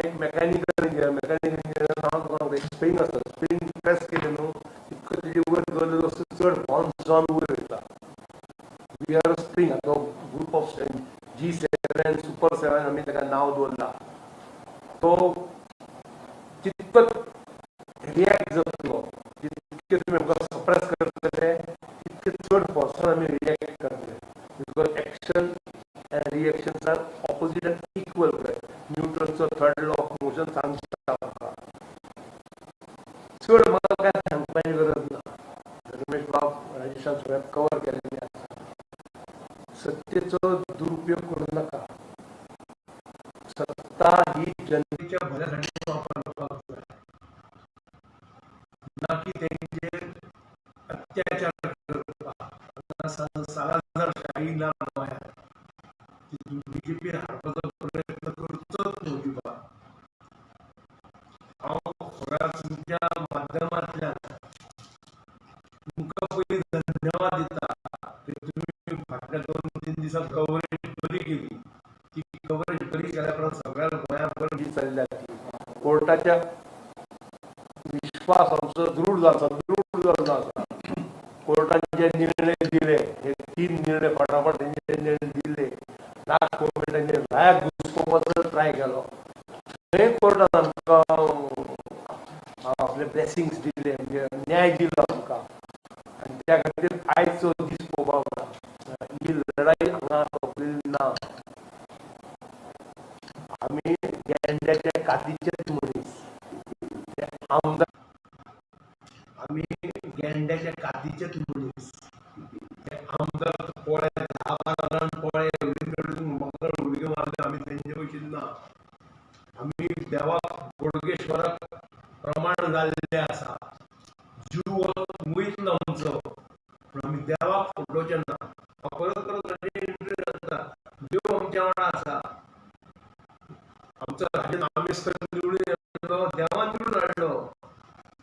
एक मेकॅनिकल इंजिनियर, मेकॅनिकल इंजिनियर हांव तुका स्प्रींग आसता, स्प्रींग प्रेस केले न्हू तितको तेजे वयर दवरलेलो वस्तू चड बाउन्स जावन वयर वयता. We are spring, तो group of G7 super 7 आमी ताका नांव दवरला. तो जितको रिएक्ट जातलो, जितके तुमी आमकां सप्रेस करतले तितके चड फोर्सान आमी रिएक्ट करतले. Because action and reactions are opposite and equal. न्यूटनचो third law of motion सांगता आमकां. चड म्हाका काय सांगपाची गरज ना. रमेश बाब, राजेशान सगळें कवर केल्लें आसा. सत्तेचो दुरुपयोग करूं नाका. सत्ता ही जनतेच्या भल्यासाठी वापरपाक जाय, ना की तेंचेर अत्याचार करपाक. सालाझार शाही ना गोंयांत. बीजेपी हाडपाचो प्रयत्न करचोच न्हू अजिबात. हांव सगळ्या तुमच्या माध्यमांतल्यान तुमकां पयलीं धन्यवाद दिता की तुमी फाटल्या 2-3 दिसांत कवरेज बरी केली. ती कवरेज बरी केल्या उपरांत सगळ्या गोंयाभर जी चल्ल्या ती कोर्टाच्या विश्वास आमचो दृढ जालो, दृढ जाल्लो आसा. कोर्टान जे निर्णय दिले, हे 3 निर्णय फाटाफाट तेंचे निर्णय दिले. लास्ट मोमेंट तांचे रायाक घुसपोवपाचो ट्राय केलो, थंय कोर्टान आमकां आपले ब्लेसिंग्स दिले, म्हणजे न्याय दिलो आमकां. आनी त्या खातीर आयचो दीस पळोवपाक मेळटा. ही लढाई हांगा सोंपलेली ना. आमी गेंड्याच्या कातीचेच मनीस, ते आमदार आमी गेंड्याच्या कातीचेच मनीस, ते आमदार पोळे 10-12 जाण पोळे म्हाका उडक्यो मारल्यो, आमी तेंचे भशेन ना. आमी देवाक बोडगेश्वराक प्रमाण जाल्ले आसा. जीव वयतलो आमचो, पूण आमी देवाक फटोवचे ना. परत परत ताजेर एंट्री जाता. देव आमच्या वांगडा आसा. आमचो राजन आंबेडकर निवडून येयलो, देवान निवडून हाडलो.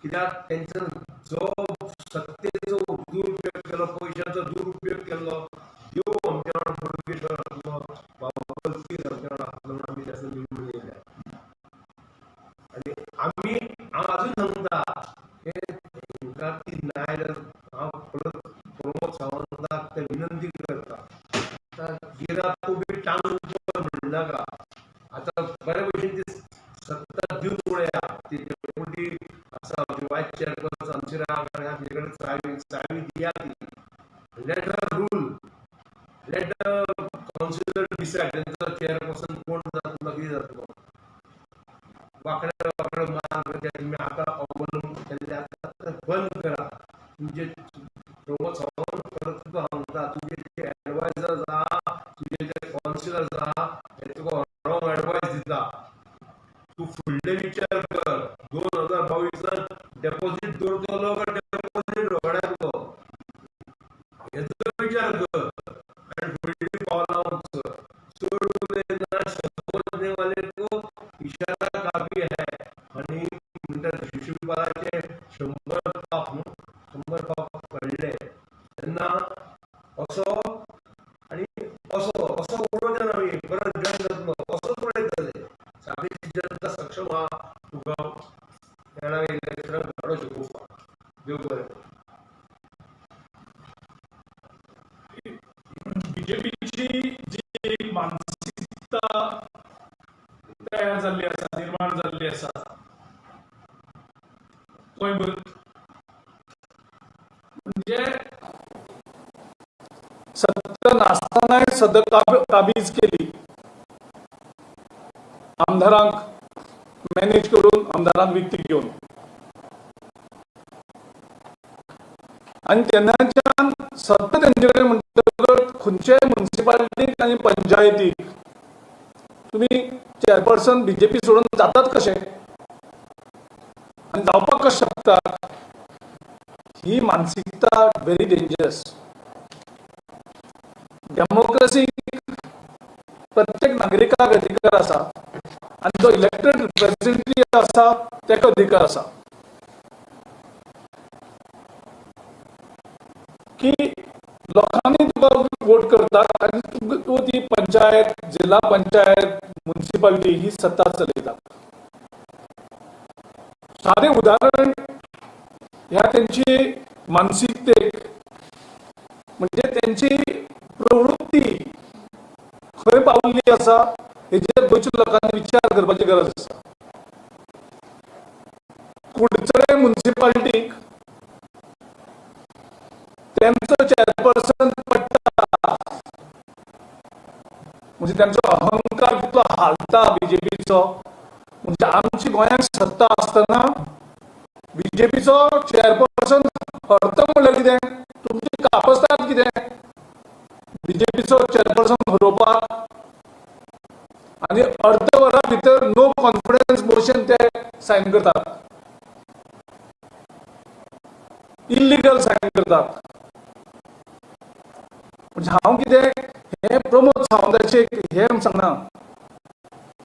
कित्याक तेंचो जो सत्तेचो दुरुपयोग केलो, पयशांचो दुरुपयोग केलो, देव आमच्या वांगडा बोडगेश्वर आसलो, बाबा पीर आमच्या वांगडा आसलो म्हणून आमी ताचो निवडून येयले. आनी आमी हांव आजून सांगता, हेंकां ती नाजाल्यार हांव परत प्रमोद सावंताक ते विनंती करता, आतां गिरा तूं बी टांग उपर म्हणनाका. आतां बरे भशेन ती सत्ता दिवन उडया. ती डेप्युटी आसा, वायस चेअरपर्सन आमची तिचे कडेन चावी चावी दिया ती. Let her rule, let the councillor decide तेंचो चेअरपर्सन कोण जातलो, कितें जातलो. वांकडे वांकडे मार्ग तुमी आतां अवलंब केल्ले आतां बंद करा. तुमचे प्रमोद सावंत परत तुका सांगता, तुजे जे एडवायजर्स आहा, तुजे जे कावन्सिलर्स आहा, हे तुका रॉंग एडवायस दिता. तूं फुडले विचार कर. 2022 डेपॉझीट दवरतलो काय डेपॉझीट वगडायतलो हेचो विचार कर आनी फुडली पावलां उचल. चड उलयना, समजने वाले को इशारा काफी है. आनी म्हणटा शिशुपालाचे 100 पाप न्हू, 100 पाप पडले तेन्ना असो आनी असो असो उलोवचे ना आमी परत जॉयन जातलो असोच उलयतले. साखळीची जनता सक्षम आहा तुका येणाऱ्या इलेक्शनाक धडो शिकोवपाक. देव बरें. बीजेपीची जी एक मानसिकता तयार जाल्ली आसा, निर्माण जाल्ली आसा गोंयभर, म्हणजे सत्ता नासतनाय सद्दां काबीज केली, आमदारांक मॅनेज करून, आमदारांक विकती घेवन, आनी तेन्नाच्यान सत्ता तेंचे कडेन म्हणटकच खंयच्याय मुन्सिपालिटीक आनी पंचायतीक तुमी चेअरपर्सन बीजेपी सोडून जातात कशे आनी जावपाक कशें शकता? ही मानसिकता व्हेरी डेंजरस. डेमोक्रेसी प्रत्येक नागरिकाक अधिकार आसा आनी जो इलेक्टेड रिप्रेझेंटेटिव्ह आसा ताका अधिकार आसा की लोकांनी तुका वोट करतात आनी तूं ती पंचायत, जिल्हा पंचायत, मुन्सिपालिटी ही सत्ता चलयता. सादें उदाहरण ह्या तेंची मानसिकतेक, म्हणजे तेंची प्रवृत्ती खंय पावल्ली आसा हेजेर गोंयच्या लोकांनी विचार करपाची गरज आसा. कुडचडे मुन्सिपालिटीक त्यांचो चेअरपर्सन पडटा म्हणजे त्यांचो अहंकार कितलो हालता बीजेपीचो. म्हणजे आमची गोंयांत सत्ता आसतना बीजेपीचो चेअरपर्सन हरता म्हणल्यार कितें? तुमची कापस्ताद कितें बीजेपीचो चेअरपर्सन हरोवपाक? आनी अर्द वरा भितर नो कॉन्फिडन्स मोशन ते सायन करतात, इल्लिगल सायन करतात. म्हणजे हांव कितें हें प्रमोद सावंताचें हें सांगना,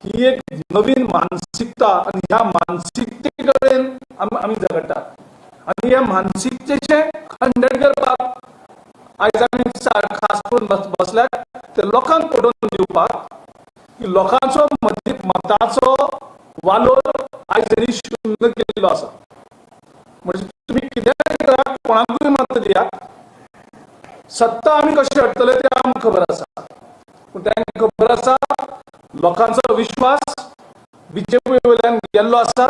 ही एक नवीन मानसिकता आनी ह्या मानसिकते कडेन आमी झगडटात आनी ह्या मानसिकतेचें खंडन करपाक आयज आमी खास करून बसल्यात ते लोकांक पटोवन दिवपाक की लोकांचो मताचो वालोर आयज तेणी शून्य केल्लो आसा. म्हणजे तुमी कितेंय करा, कोणाकूय मत दियात, सत्ता आमी कशी हाडटले तें आमकां खबर आसा. पूण तांकां खबर आसा लोकांचो विश्वास बीजेपी वयल्यान गेल्लो आसा.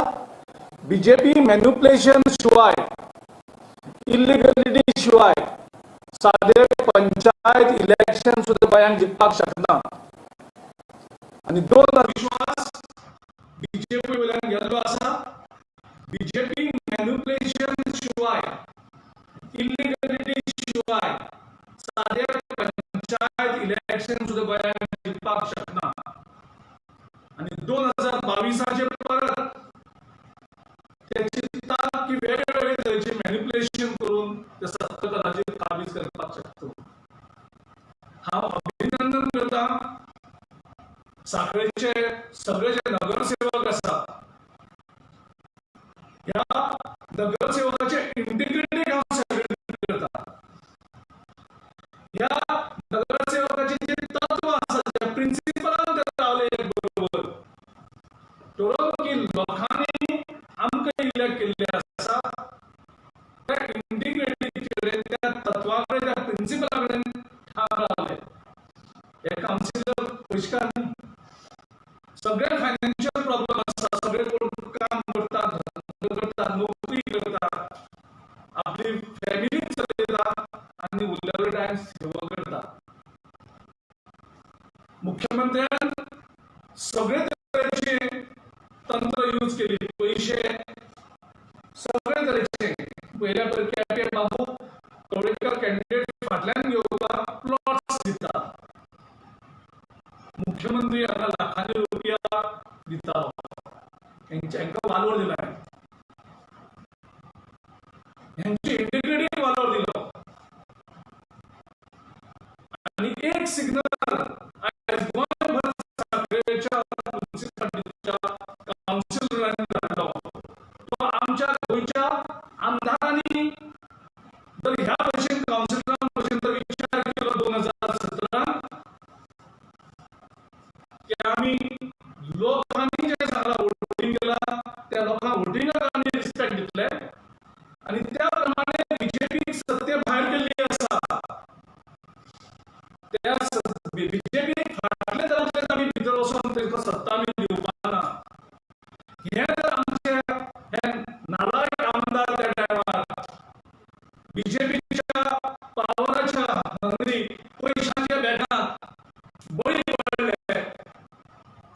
बीजेपी मॅन्युप्युलेशन शिवाय, इल्लिगलिटी शिवाय सादे पंचायत इलेक्शन सुद्दां गोंयांत जिखपाक शकना. आनी दोन विश्वास बीजेपी वयल्यान गेल्लो आसा. बीजेपी मॅन्युप्युलेशन शिवाय, इल्लिगलिटी शिवाय सादे पंचायत इलेक्शन सुद्दां गोंयांत जिखपाक शकना. आनी 2022 परत ते चिंततात की वेगळे वेगळे तरेचे मॅन्युप्युलेशन करून ते सत्ता कदाचित काबीज करपाक शकता. हांव अभिनंदन करता साखळेचे सगळे जे नगरसेवक आसा, ह्या नगरसेवकाचे इंटिग्रिटीक हांव सॅल्यूट करता. ह्या नगरसेवकाचे जे तत्व आसा, ज्या प्रिंसिपलान ते रावले बरोबर ठरोवन की लोकांनी आमकां इलेक्ट केल्ले आसा, त्या इंटिग्रिटीचे कडेन, त्या तत्वा कडेन, त्या प्रिंसिपला कडेन ठाम रावले. हे कावन्सिलर पयशेकार न्ही, सगळे फायनान्शियल प्रॉब्लम आसा, सगळे कोण काम करता, धंदो करता, नोकरी करता. मुख्यमंत्र्यान सगळे तरेचे तंत्र यूज केली, पयशे सगळे तरेचे. पयल्या केपे बाबू कवळेकर कॅन्डिडेट फाटल्यान घेवपाक प्लॉट्स दिता, मुख्यमंत्री हांगा लाखांनी रुपया दिता, हेंकां वालोर दिला, हेंची इंटिग्रिटीक वालोर दिलो. आनी एक सिग्नल आयज गोंयभर साखळेच्या मुन्सिपालिटीच्या कावन्सिलरांनी धाडलो, तो आमच्या गोंयच्या आमदारांनी जर ह्या भशेन कावन्सिलरां भशेन जर विचार केलो 2017 की आमी लोकांनी जें सांगलां वोटींग केलां त्या लोकांक वोटिंगाक आमी रिस्पेक्ट दितले आनी त्या प्रमाणे बीजेपीक सत्ते भायर केल्ली आसा, त्या बीजेपीक फाटले दारांतल्यान आमी भितर वचोन तांकां सत्ता आमी दिवपा ना. हें जर आमचे हे नालायक आमदार त्या टायमार बीजेपीच्या पावराच्या हंगरी पयशांच्या बेगांत बळी पडले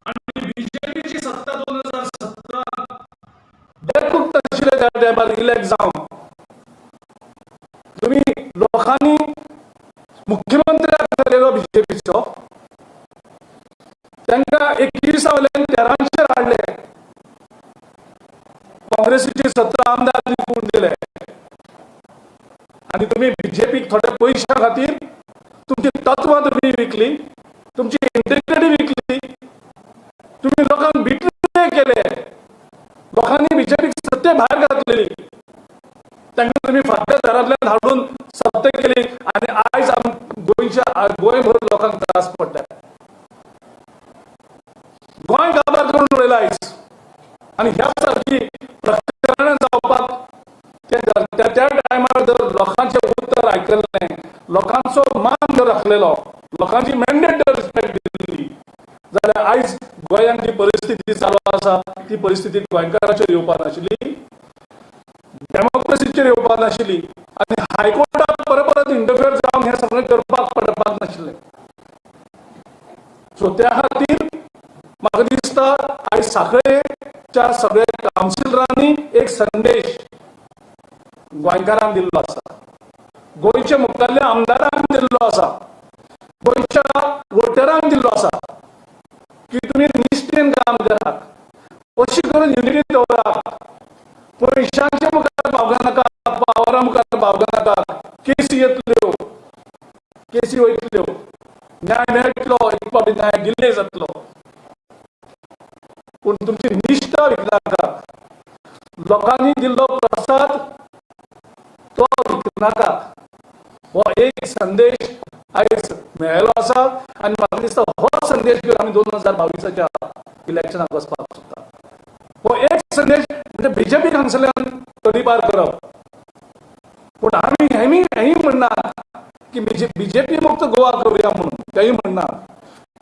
आनी बीजेपीची सत्ता 2017 बेकूप आशिल्ले त्या टायमार इलेक्ट जावन तुमी लोकांनी मुख्यमंत्र्याक केलेलो बीजेपीचो, तांकां 21 वयल्यान 13 हाडले, काँग्रेसीचे 17 आमदार जिखून दिले आनी तुमी बीजेपीक थोड्या पयशां खातीर तुमची तत्वां तुमी विकली, तुमची इंटिग्रिटी विकली, तुमी लोकांक बिट्रे केले, लोकांनी बीजेपीक सत्ते भायर घातलेली, तांकां तुमी फाटल्या दारांतल्यान हाडून सत्ता केली आनी आयज गोंयच्या गोंयभर लोकांक त्रास पडटा. गोंय काबार करून उडयला आयज आनी ह्या सारकी प्रकरणां जावपाक त्या टायमार जर लोकांचें उत्तर आयकल्लें, लोकांचो मान जर राखलेलो, लोकांची मॅन्डेट जर रिस्पेक्ट दिल्ली जाल्यार आयज गोंयांत जी परिस्थिती चालू आसा ती परिस्थिती गोंयकाराचेर येवपा नाशिल्ली, डेमोक्रेसीचेर येवपा नाशिल्ली आनी हायकोर्टाक परत परत इंटरफियर जावन हें सगळें करपाक पडपाक नाशिल्लें. सो त्या खातीर म्हाका दिसता आयज साखळेच्या सगळ्या कावन्सिलरांनी एक संदेश गोंयकारांक दिल्लो आसा, गोंयच्या मुखारल्या आमदारांक दिल्लो आसा, गोंयच्या वोटरांक दिल्लो आसा की तुमी निश्ठेन काम करात, अशी करून युनिटी दवरात, पयशांच्या मुखार बावगा नाका, पावरा मुखार बावगा नाका, केसी येतल्यो, केसी वयतल्यो, न्याय मेळटलो, एक फावटी न्याय डिले जातलो, पूण तुमची निश्ठा विकनाका, लोकांनी दिल्लो प्रसाद तो विकनाका. हो एक संदेश आयज मेळ्ळो आसा आनी म्हाका दिसता हो संदेश घेवन आमी 2022 इलेक्शनाक वचपाक सोदता. हो एक संदेश म्हणजे बीजेपी हांगसरल्यान तडीपार करप, पूण आमी हेंय म्हणना की बीजेपी मुक्त गोवा करुया म्हणून, तेंय म्हणना.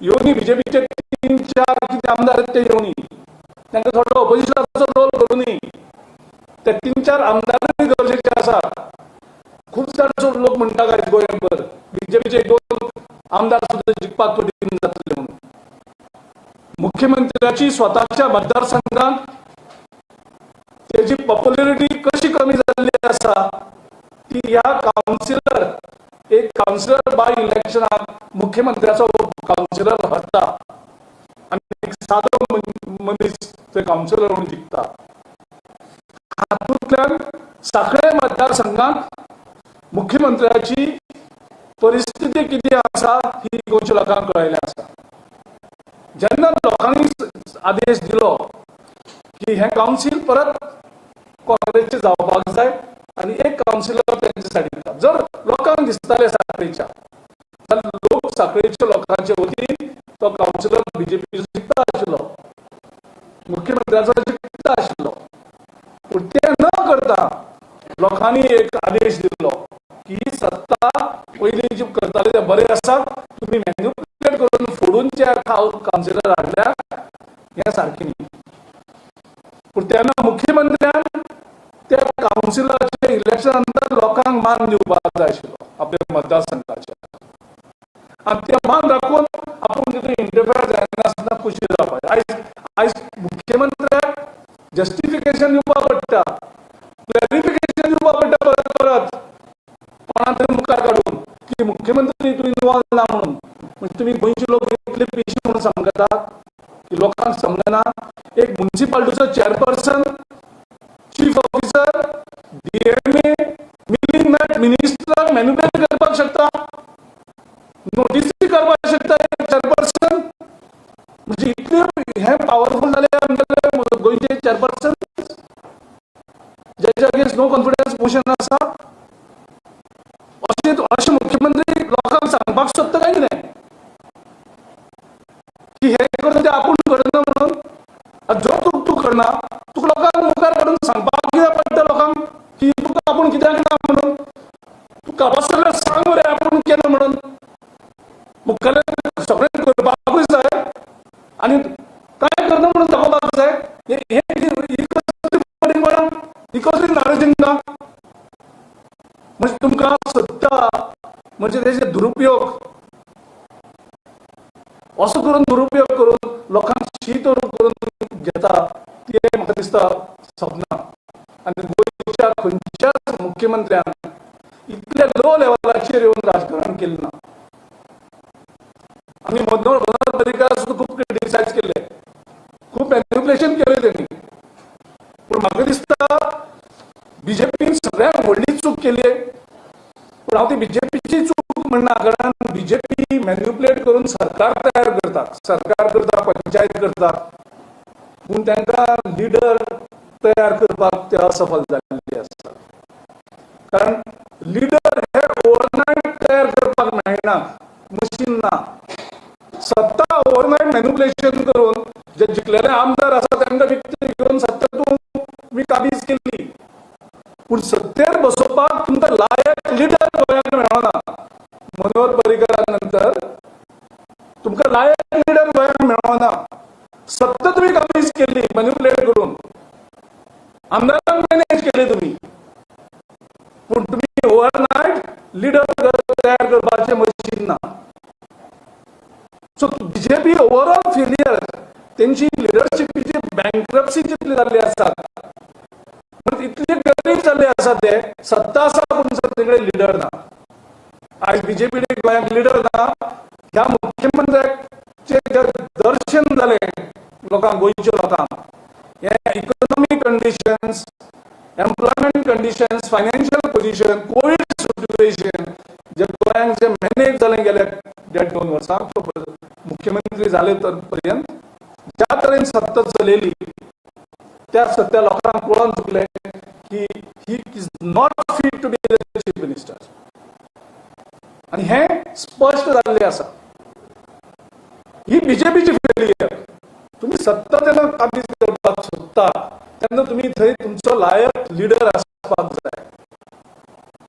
येवनी बीजेपीचे 3-4 कितें आमदार ते येवनी, तांकां थोडो ऑपोजिशनाचो रोल करुनी, ते 3-4 आमदारूय गरजेचे आसा. खूब जाण लोक म्हणटा काय गोंयभर बीजेपीचे 2 आमदार सुद्दां जिखपाक कठीण जातले म्हणून. मुख्यमंत्र्याची स्वताच्या मतदारसंघात तेजी पॉप्युलरिटी कशी कमी जाल्ली आसा ती ह्या कावन्सिलर, एक कावन्सिलर बाय इलेक्शनाक मुख्यमंत्र्याचो कावन्सिलर हरता आनी एक सादो मनीस ते कावन्सिलर म्हणून जिखता. हातूंतल्यान साखळे मतदारसंघात मुख्यमंत्र्याची परिस्थिती कितें आसा ही गोंयच्या लोकांक कळयलें आसा. जेन्ना लोकांनी आदेश दिलो की हें कावन्सील परत काँग्रेसचें जावपाक जाय आनी एक कावन्सिलर तेंचे सायडीन, जर लोकांक दिसतालें साखळेच्या जाल्यार लोक साखळेच्या लोकांचे वतीन तो कावन्सिलर बीजेपीचो जिखता आशिल्लो, मुख्यमंत्र्याचो जिखता आशिल्लो. पूण तें न करता लोकांनी एक आदेश दिलो की ही सत्ता पयलीं जी करताले ते बरें आसा, तुमी मॅन्युपुलेट करून फोडून जे कावन्सिलर हाडल्या हें सारकें न्ही. पूण तेन्ना मुख्यमंत्र्यान त्या कावन्सिलराच्या इलेक्शना नंतर लोकांक मान दिवपाक जाय आशिल्लो आपल्या मतदारसंघाच्या, आनी ते मान राखून आपूण हितून इंटरफेअर जायनासतना खुशी जावपाक. आयज आयज मुख्यमंत्र्याक जस्टिफिकेशन दिवपाक पडटा, क्लॅरिफिकेशन दिवपाक पडटा परत परत कोणा तरी मुखार काडून की मुख्यमंत्री हितून इनवॉल्व ना म्हणून. म्हणजे तुमी गोंयचे लोक इतले पिशे म्हणून समजतात की लोकांक समजना एक मुन्सिपालिटीचो chairperson, chief officer, DMA, Milind Naik मिनिस्टराक मॅन्युपुलेट करपाक शकता, नोटीसी करपाक शकता चेअरपर्सन. म्हणजे इतले हे पावरफूल जाले आमगेले गोंयचे चेअरपर्सन, ज्याच्या अगेन्स्ट नो कॉन्फिडन्स मोशन आसा. अशें अशें मुख्यमंत्री लोकांक सांगपाक सोदता काय कितें की हे करून ते आपूण करना म्हणून? जो तूं तूं करना, तुका लोकांक मुखार काडून सांगपाक कित्याक पडटा लोकांक की तुका आपूण कित्याक ना म्हणून? तूं काबार सांग मरे आपूण केलें म्हणून. मुखार सगळें करपाकूय जाय आनी काय करना म्हणून दाखोवपाक जाय. हे ही कसली फटींगपणां, ही कसली नाराजिंगा? म्हणजे तुमकां सत्ता म्हणजे तेजे दुरुपयोग असो करून, दुरुपयोग करून लोकांक शीत करून घेता, ते म्हाका दिसता सपना. आनी गोंयच्या खंयच्याच मुख्यमंत्र्यान इतल्या लो लेवलाचेर येवन राजकारण केलें ना. आमी मनोहर पर्रीकार सुद्दां खूब क्रिटिसायज केले, खूब मॅन्युपुलेशन केलें तेणी. पूण म्हाका दिसता बीजेपीन सगळ्यात व्हडली चूक केली. पूण हांव ती बीजेपीची चूक म्हणना, कारण बीजेपी मॅन्युपुलेट करून सरकार तयार करता, सरकार करता, पंचायत करता, पूण तांकां लिडर तयार करपाक ते असफल जाल्ले आसा. कारण लिडर हे ओवरनायट तयार करपाक मेळना, मशीन ना. सत्ता ओवरनायट मॅन्युपुलेशन करून जे जिखलेले आमदार आसा तांकां विकते घेवन सत्ता तुमी काबीज केली, पूण सत्तेर बसोवपाक तुमकां लायक लिडर गोंयांत मेळना. मनोहर पर्रीकरा नंतर तुमकां लायक लिडर गोंयांत मेळना. सत्ता तुमी काबीज केली मॅन्युपुलेट करून, आमदारांक मॅनेज केले तुमी, पूण तुमी ओवरनायट लिडर तयार करपाचें मशीन ना. सो बीजेपी ओवरऑल फेलियर, तेंची लिडरशिपीची बँक्रप्सी जितली जाल्ली आसा, म्हणून इतली गरीब जाल्ले आसा ते. सत्ता आसा पूण सगळे लिडर ना. आयज बीजेपी गोंयांत लिडर ना. ह्या मुख्यमंत्र्याचे जे दर्शन जालें लोकांक, गोंयच्या लोकांक, हे economic conditions, employment conditions, financial position, Covid situation जे गोंयांक जे मॅनेज जालें गेल्या देड दोन वर्सां मुख्यमंत्री जाले तर पर्यंत, ज्या तरेन सत्ता चलयली त्या सत्या लोकांक कळोन चुकलें की he is not fit to be the chief minister. आनी हें स्पश्ट जाल्लें आसा. ही बीजेपीची फेलियर. तुमी सत्ता जेन्ना काबीज करपाक सोदता तेन्ना तुमी थंय तुमचो लायक लिडर आसपाक जाय.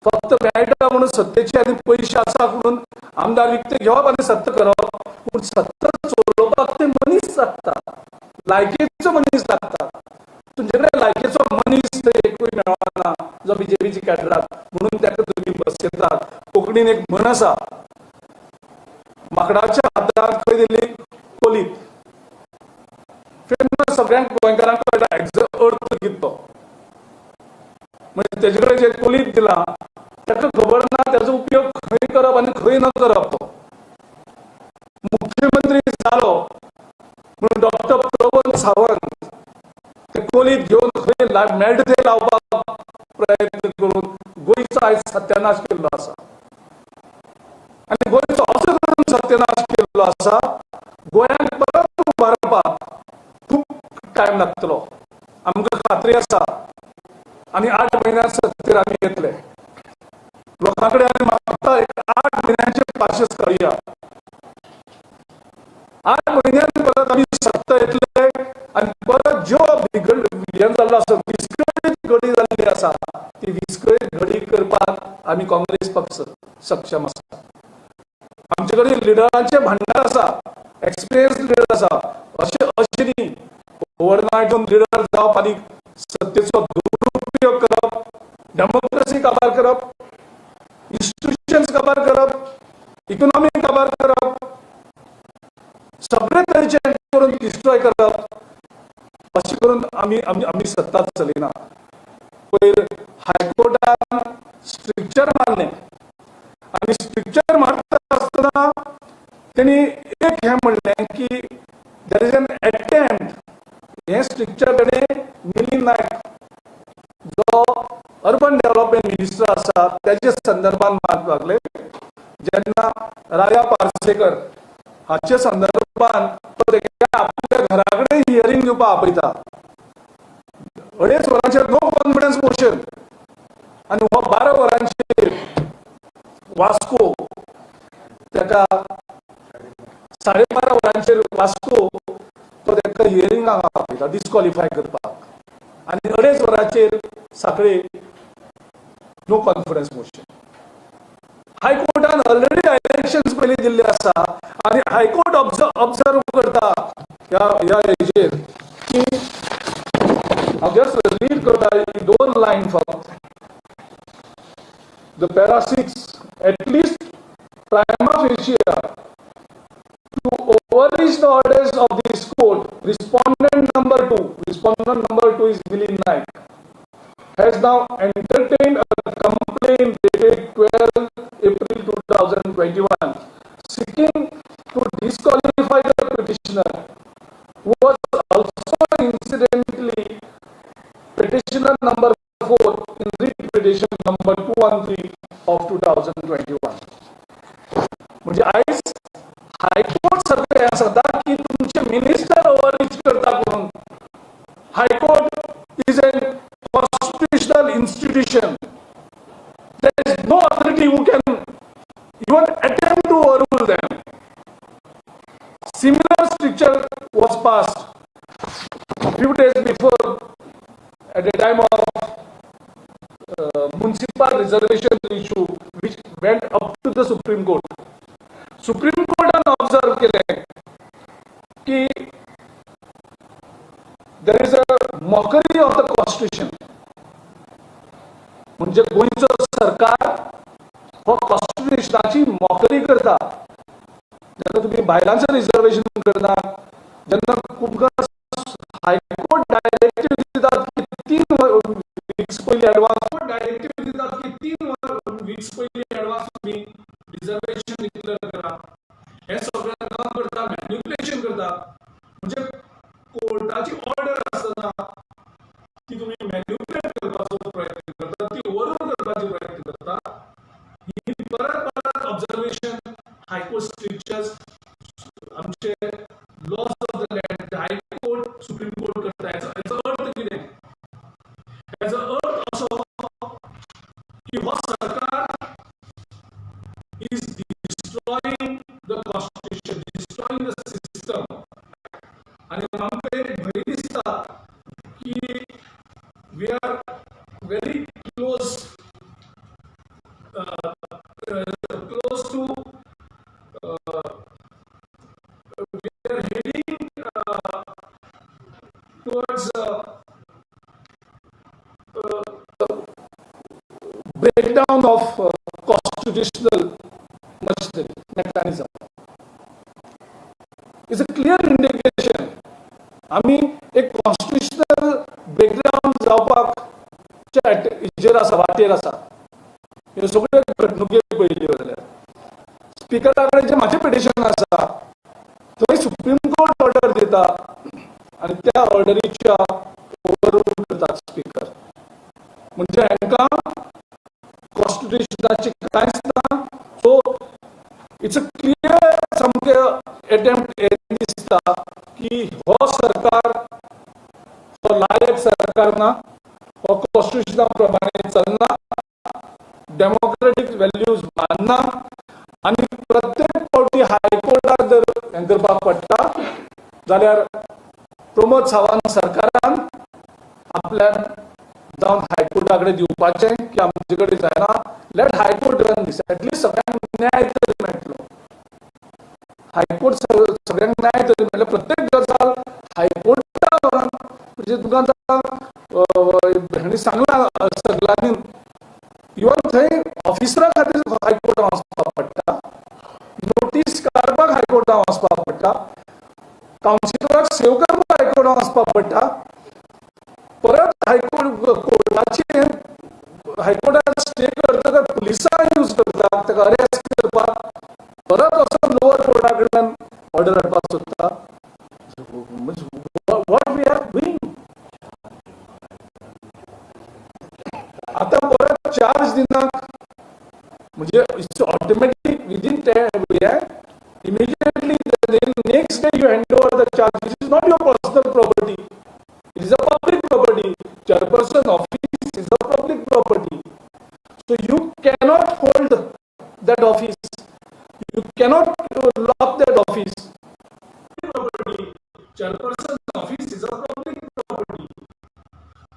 फक्त मेळटा म्हणून सत्तेची आनी पयशे आसा म्हणून आमदार विकते घेवप आनी सत्ता करप, पूण सत्ता चलोवपाक ते मनीस लागता, लायकेचो मनीस लागता. तुमचे कडेन लायकेचो मनीस थंय एकूय मेळना जो बीजेपीची कॅडराक, म्हणून ताका तुमी बसयतात. कोंकणीन एक म्हण आसा, माकडाच्या हातांत खंय दिली कोलीत. फेमस, सगळ्यांक गोंयकारांक कळटा अर्थ कितें तो. म्हणजे तेजे कडेन जे कोलीत दिला ताका खबर ना त्याचो उपयोग खंय करप आनी खंय न करप. तो मुख्यमंत्री जालो म्हणून डॉक्टर प्रमोद सावंत ते कोलीत घेवन खंय मेळटा थंय लावपाक प्रयत्न करून गोंयचो आयज सत्यानाश केल्लो आसा. आनी गोंयचो असो करून सत्यानाश केल्लो आसा, गोंयांक परत उबारपाक खूब टायम लागतलो, आमकां खात्री आसा. आनी 8 म्हयन्यात सत्तेर आमी येतले. लोकां कडेन आमी मागता एक 8 म्हयन्यांचे पाशेस करुया. 8 म्हयन्यान परत आमी सत्ता येतले आनी परत ज्यो हें जाल्लो आसा, विस्कळीत घडी जाल्ली आसा, ती विस्कळीत घडी करपाक आमी काँग्रेस पक्ष सक्षम आसा. आमचे कडेन लिडरांचे भांडार आसा, एक्सपिरियन्स लिडर आसा. अशें अशें न्ही ओवरनायट लिडर जावप आनी सत्तेचो दुरुपयोग करप, डेमोक्रेसी काबार करप, इन्स्टिट्युशन्स काबार करप, इकॉनॉमी काबार करप. करप, अशें करून आमी आमी आमी सत्ता चलयना. पयर हायकोर्टान स्ट्रिक्चर मारलें आनी स्ट्रिक्चर मारता आसतना तेणी एक हें म्हणलें की there is an attempt. हें स्ट्रिक्चर तेणें मिलिंद नायक जो अर्बन डेव्हलपमेंट मिनिस्टर आसा त्याच्या संदर्भात मारपाक लागले. जेन्ना राया पार्सेकर हाचे संदर्भात तो तेगे आपल्या घरा कडेन हियरींग दिवपाक आपयता, 2.5 वरांचेर नो कॉन्फिडन्स मोशन आनी हो 12 वरांचेर वास्को ताका 12:30 वरांचेर वास्को तो ताका हियरिंगाक आपयता डिस्क्वॉलिफाय करपाक आनी 2.5 वरांचेर साखळे नो कॉन्फिडन्स मोशन. हायकोर्टान ऑलरेडी डायरेक्शन्स पयलीं दिल्ले आसा आनी हायकोर्ट ऑब्जर्व करता ह्या ह्या हेजेर की हांव जस्ट रीड करता ही दोन लायन फक्त. The para 6, at least prima facie to overreach the orders of this court, respondent number 2, respondent number 2 is Milind Naik, has now entertained a complaint dated 12 April 2021 seeking to disqualify the petitioner, who was also incidentally petitioner number 4 in writ petition number 213 of 2021. म्हणजे आयज high court सगळे हें सांगता की तुमचे minister overreach करता म्हणून. High Court is a constitutional institution. There is no authority who can even attempt to overrule them. Similar stricture was passed few days before at the time of municipal reservation issue, which went up to the Supreme Court. Supreme Court observe केलें की there is a mockery of the constitution. म्हणजे गोंयचो सरकार हो कॉन्स्टिट्युशनाची mockery करता. जेन्ना तुमी बायलांचें रिजर्वेशन करना, जेन्ना तुमकां हायकोर्ट डायरेक्टीव दितात की 3 विक्स पयलीं एडवान्स, डायरेक्टीव दितात की 3 विक्स पयलीं एडवान्स तुमी रिजर्वेशन डिक्लेअर करा, हे सगळें न करता मॅन्युपुलेशन करता. म्हणजे कोर्टाची ऑर्डर आसतना ती तुमी मॅन्युपुलेट करपाचो प्रयत्न करता, ती ओवररूल करपाचो प्रयत्न करता. ही परत परत ऑब्जर्वेशन हायकोर्ट स्ट्रिक्चर्स, आमचे laws of the land, High Court, Supreme Court करता. हेचो अर्थ कितें? हेचो अर्थ असो की हो सरकार is destroying the constitution, destroying the system. आनी आमकां एक भंय दिसता की we are very close to, we are heading towards breakdown of constitutional machinery mechanism. It's a clear indication. आमी एक कॉन्स्टिट्युशनल ब्रेकडावन जावपाक हेजेर आसा, वाटेर आसा. ह्यो सगळ्यो घडणुकी पळयल्यो जाल्यार स्पिकरा कडेन जें म्हाजें पिटिशन आसा थंय सुप्रीम कोर्ट ऑर्डर दिता आनी त्या ऑर्डरीच्या ओवररूल करतात स्पिकर. म्हणजे हांकां कॉन्स्टिट्युशनाची कांयच ना. सो it's a clear सामकें एटेम्प्ट दिसता की हो सरकार हो लायक सरकार ना, हो कॉन्स्टिट्युशना प्रमाणे चलना, डेमोक्रेटीक व्हॅल्यूज मानना आनी प्रत्येक फावटी हायकोर्टाक जर हें करपाक पडटा जाल्यार प्रमोद सावंत सरकारान आपल्यान जावन हायकोर्टा कडेन दिवपाचें की आमचे कडेन जायना, let High Court run this, at least सगळ्यांक न्याय तरी मेळटलो. हायकोर्ट सगळ्यांक न्याय तरी मेळटलो. प्रत्येक गजाल हायकोर्टा म्हणजे तुमकां आतां हांणी सांगलां सगळ्यांनी, इवन थंय ऑफिसरा खातीर हायकोर्टान वचपाक पडटा, नोटीस काडपाक हायकोर्टान वचपाक पडटा, कावन्सिलराक सेव करपाक कोर्टा कडल्यान ऑर्डर हाडपाक सोदता. What we are doing? आतां परत चार्ज दिना म्हणजे it's automatic within immediately next day you hand over the charge. It is not your personal property, it is a public property. Chairperson office is a public property, so you cannot hold that office, you cannot lock that office. Property, chairperson office is a public property,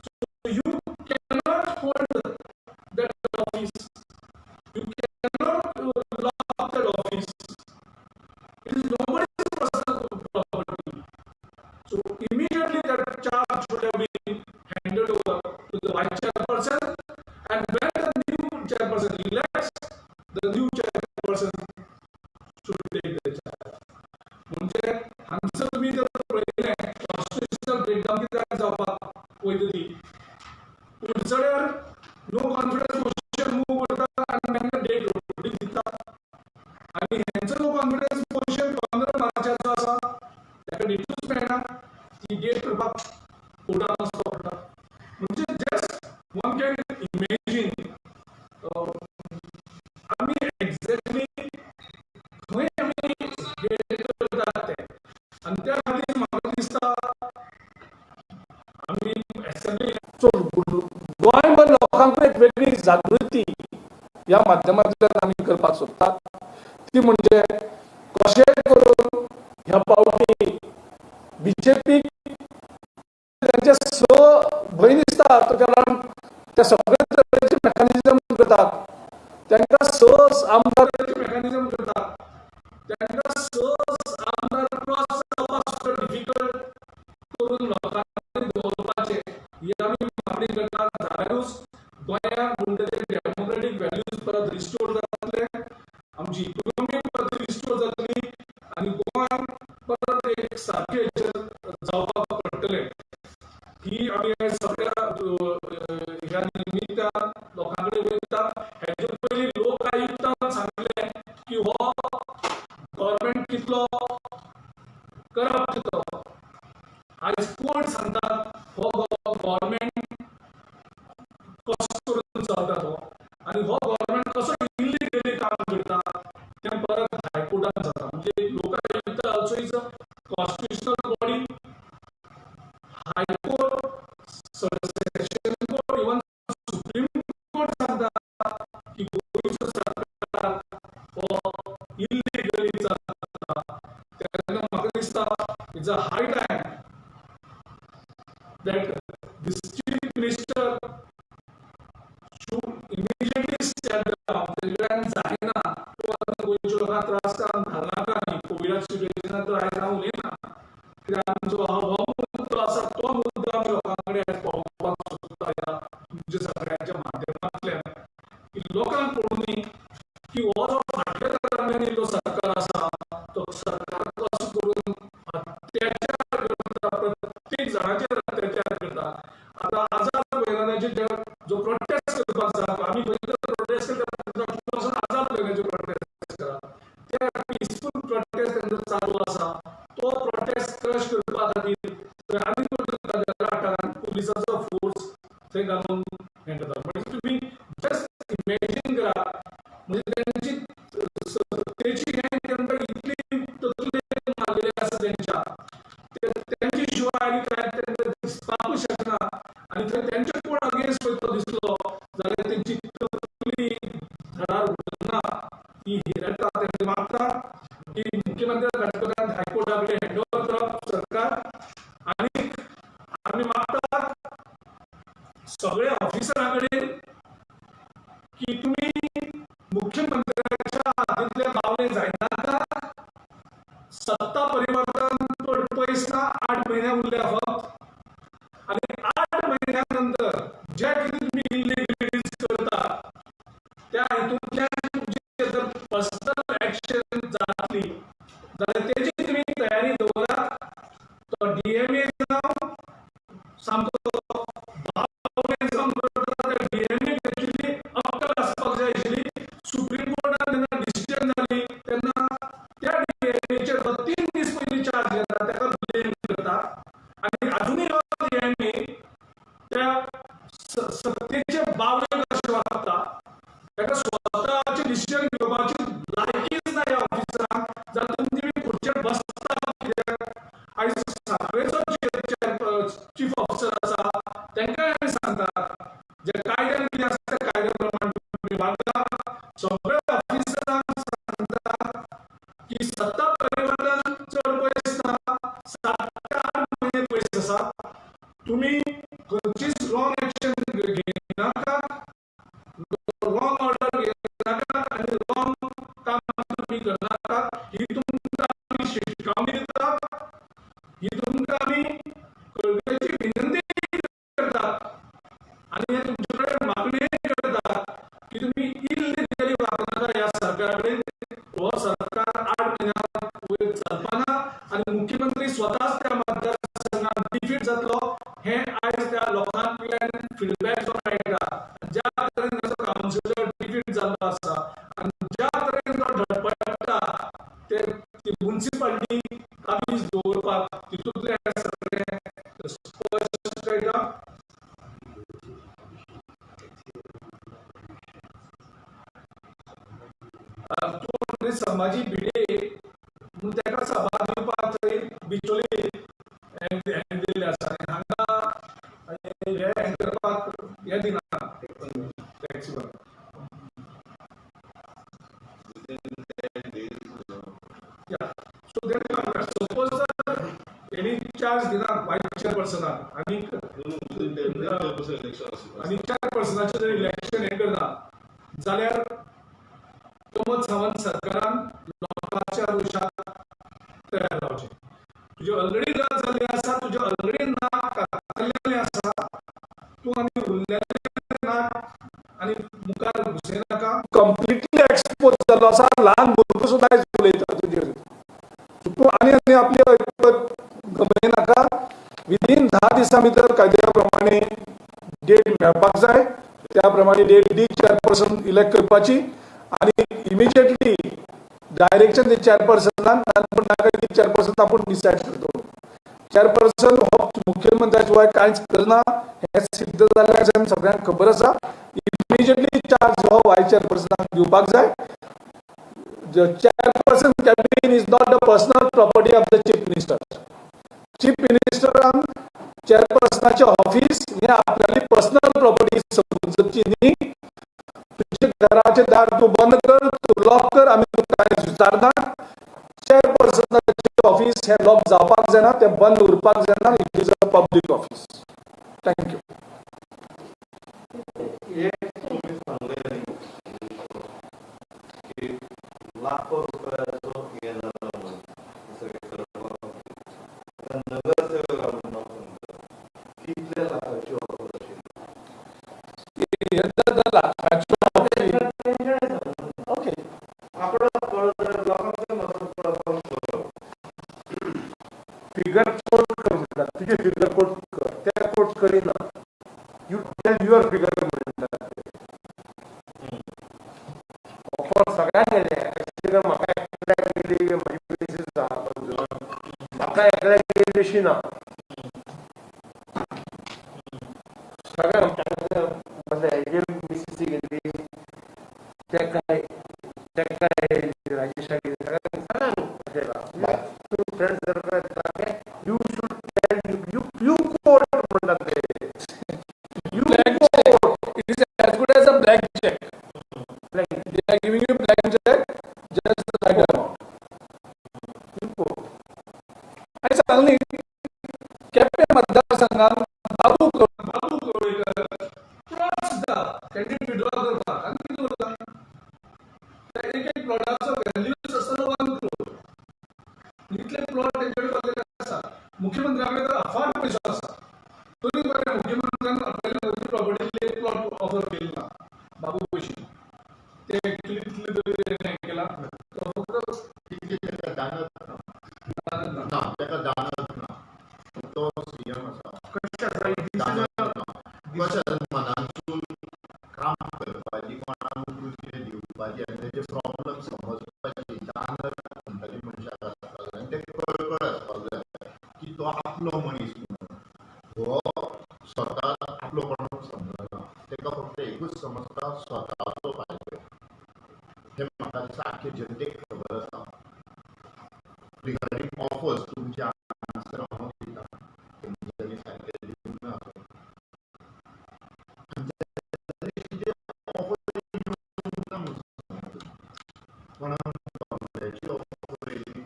so you cannot hold that office, you cannot lock that office. It is nobody's personal property. So immediately that charge should have been handed over to the vice chairperson, and when the new chairperson elects, the new chairperson should take the charge. म्हणजे हांगसर तुमी जर पळयलें constitutional breakdown कित्याक जावपाक वयता ती कुडचड्यार no confidence motion move करता आनी मागीर डेट रोखडी दिता आनी हेंचो नो कॉन्फिडन्स मोशन 15 मार्चाचो आसा, ताका डेटूच मेळना, ती डेट करपाक कोर्टान वचपाक पडटा. म्हणजे जस्ट वन can imagine आमी एक्झॅक्टली खंय आमी हे करतात ते. आनी त्या खातीर म्हाका दिसता आमी एसेंब्ली सो गोंयभर लोकांक एक वेगळी जागृती ह्या माध्यमांतल्यान आमी करपाक सोदतात, ती म्हणजे कशें करून ह्या पावटी बीजेपीक तांचे स भंय दिसता, कारण ते सगळे तरेचे मेकॅनिजम करतात, तांकां 6 आमदार मेकॅनिजम करतात, तांकां 6 आमदार क्रॉस जावपाक सुद्दां डिफिकल्ट करून लोकांनी दवरपाचें ही आमी मागणी करतात. जाल्यारूच गोंयांत म्हणटा ते डेमोक्रेटीक व्हॅल्यूज परत रिस्टोर जातले, आमची इकोनॉमी परत रिस्टोर जातली आनी गोंय परत एक सारकें जावपाक पडटलें. ही आमी सगळ्या ह्या निमित्तान लोकां कडेन वयता. हेजे पयलीं लोक आयुक्तान सांगलें की हो गव्हर्मेंट कितलो करप्ट तो, आयज कोर्ट सांगतात हो गव्हर्मेंट कसो करून चलता तो आनी हो गव्हर्मेंट कसो इलिगली काम करता तें परत हायकोर्टान जाता. म्हणजे Lokayukta also is a constitutional body, high court, session court, even supreme court सांगता की गोंयचो सरकार हो इलिगली चलता. तेन्ना म्हाका दिसता it's a high time that this chief minister should immediately step down. तेजे जायना तूं आतां गोंयच्या लोकांक त्रास घालनाका न्ही. कोविडा सिट्युएशनान तर आयज हांव उलयना, कित्याक आमचो हो मुद्दो आसा तो मुद्दो आमी लोकां कडेन आयज पावोवपाक सोदता ह्या तुमच्या सगळ्यांच्या माध्यमांतल्यान, की लोकांक पळोवनी की हो जो फाटल्या दरम्यान येयल्लो सरकार आसा तो सरकार कसो करून अत्याचार करता, प्रत्येक जाणाचेर अत्याचार करता. आतां आझाद मैदानाचेर जो प्रोटेस्ट करपाक जाय, आमी खंय तर प्रोटेस्ट करता वचून आझाद मैदानाचेर प्रोटेस्ट करा, त्या पिसफूल प्रोटेस्ट तेंचो चालू आसा तो प्रोटेस्ट क्रश करपा खातीर थंय आनी पुलिसाचो फोर्स थंय घालून हें करता. म्हणजे तुमी जस्ट इमेजीन करा, म्हणजे तेंची सत्तेची हें तांकां इतली तकली मारलेली आसा तेंच्या, तेंचे शिवाय आनी कांय तांकां दिसपाकूच शकना. आनी थंय तेंचे कोण अगेन्स्ट वयता दिसलो जाल्यार तेंची तकली थळार उरना, ती हिरता. तेंकां मागता की मुख्यमंत्री राजपथान हायकोर्टा कडेन हँड ओवर करप सरकार. आनी आमी मागता सगळ्या ऑफिसरां कडेन की तुमी मुख्यमंत्र्याच्या हातींतले बावले जायनाका. सत्ता परिवर्तन पयस ना, 8 म्हयने उरल्या फक्त, आनी 8 म्हयन्या नंतर जे कितें तुमी इलिगलिटीज करता त्या हितूंतल्यान तुमची जर पर्सनल एक्शन जातली जाल्यार तेजी तुमी तयारी दवरात. तो डीएमए जावं सामको बावले जावन करता, त्या डीएमए एक्चुअली अक्कल आसपाक जाय आशिल्ली. सुप्रीम कोर्टान जेन्ना डिसिजन जाली तेन्ना त्या डीएमए सत्ता परिवर्तन चड पयस ना, 7 ते 8 म्हयने पयस आसा. तुमी खंयचीच रॉंग एक्शन घेनाका, रॉंग ऑर्डर घेनाका आनी रॉंग काम तुमी करनाका. ही तुमकां आमी शिटकावणी दिता, ही तुमकां आमी कळकळीची विनंती करतात आनी हे तुमचे कडेन मागणी करतात की तुमी इल्लिगली वागनाका ह्या सरकारा कडेन. हो सरकार 8 म्हयन्या वयर चलपाना आनी मुख्यमंत्री स्वताच त्या मतदारसंघात डिफीट जातलो हें आयज त्या लोकांतल्यान फिडबॅक जो मेळटा. ज्या तरेन ताचो कावन्सिलर डिफीट जाल्लो आसा आनी ज्या तरेन तो धडपडटा ते मुन्सिपालिटी काबीज दवरपाक तितूंतलें सगळें स्पश्ट कळटा. तूं संभाजी भिडे म्हणून ताका सभा दिवपाक थंय बिचोली हें दिल्लें आसा आनी हांगा हें करपाक हें दिना टॅक्सी. सो सपोज जर तेणी चार्ज दिना वायस चेअरपर्सनाक आनी चेअरपर्सनाचें जर इलेक्शन हें करना जाल्यार प्रमोद सावंत सरकारान लोकांच्या रोशाक तयार जावचें. तुजें ऑलरेडी लज जाल्लें आसा, तुजें ऑलरेडी नाक कातरलेलें आसा, तूं आनी उरलेलें नाक आनी मुखार घुसयनाका. कंप्लिटली एक्सपोज जाल्लो आसा, ल्हान भुरगो सुद्दां आयज उलयता तुजेर. तूं आनी आनी आपली ऐपत गमयनाका. विदीन 10 दिसां भितर कायद्या प्रमाणे डेट मेळपाक जाय, त्या प्रमाणे डेट दी चेअरपर्सन इलेक्ट करपाची आनी इमिजिएटली डायरेक्शन ते चेअरपर्सनान नाका की चेअरपर्सन आपूण डिसायड करतलो. चेअरपर्सन हो मुख्यमंत्र्या शिवाय कांयच करना हें सिद्ध जाल्लें सगळ्यांक खबर आसा. इमिजिएटली चार्ज हो वायस चेअरपर्सनाक दिवपाक जाय. The chairperson cabin is not the personal property of the chief minister. Chief मिनिस्टरान चेअरपर्सनाचें ऑफिस हें आपल्याली पर्सनल प्रॉपर्टी समजची न्ही. तुजें घराचें दार तूं बंद कर, तूं लॉक कर, आमी तुका कांय विचारना. चेअरपर्सनाचें ऑफिस हें लॉक जावपाक जायना, तें बंद उरपाक जायना. It is a public office. Thank you. लाखो रुपयाचो हें जाला म्हणून सगळें करपाक नगरसेवक म्हणून सांगता कितल्या लाखाची ऑफर आशिल्ली? लाखाची ओके आंकडो कळत जाल्यार लोकांक मातसो कळपाक बरो. फिगर कोट कर म्हणटा, तुजें फिगर कोट कर, ते कोट करिना. You tell your figure म्हणटा. ऑफर सगळ्यांक गेले, म्हाका एकल्याक गेली, म्हजी बेसीस आहा, म्हाका एकल्याक गेली अशी ना, सगळ्यांक हेजे मिसीसी गेली, तेका राजेशाक गेली, सगळ्यांक सगळ्यांक अशें तूं friend circle you should tell you quote म्हणटात ते. You quote. It is as good as a blank cheque. They are giving you blank check, just the right amount. आनी सांगली केपें मतदारसंघात बाबू कवळेकर प्लॉट सुद्दां कॅन्डिडेट विड्रॉ करपाक आनी कितें उरता एक एक प्लॉटाचो व्हॅल्यूच आसतलो 1 crore. इतले प्लॉट तेंचे कडेन उरलेले आसा. मुख्यमंत्र्या कडेन तर अफाट पयसो आसा, तरी बरें मुख्यमंत्र्यान आपल्याला नवी प्रॉपर्टीतले एक प्लॉट ऑफर केली ना बाबू पयशे ते एक्चुअली तितले तरी हें केला तो फक्त तितले ताका दानत ना, ना ताका दानत ना. तो सीएम आसा, कशें आसा दानत ना. कशें आसा मनांतसून काम करपाची, कोणाक उठून कितें दिवपाची आनी तेजे प्रॉब्लम समजपाची दानत म्हणटा ती मनशाक आसपाक जाय आनी ते कळकळ आसपाक जाय की तो आपलो मनीस म्हणून. हो स्वता आपलो कोणूच समजना, ताका फक्त एकूच समजता स्वताचो फायदो. हें म्हाका दिसता आख्खे जनतेक खबर आसा. रिगार्डींग ऑफर्स तुमचे आन्सर हांव दिता, तुमच्यांनी सारकें दिवंक ना. ऑफर येवंक ना म्हणून सांगता. कोणाक बंगल्याची ऑफर येयली,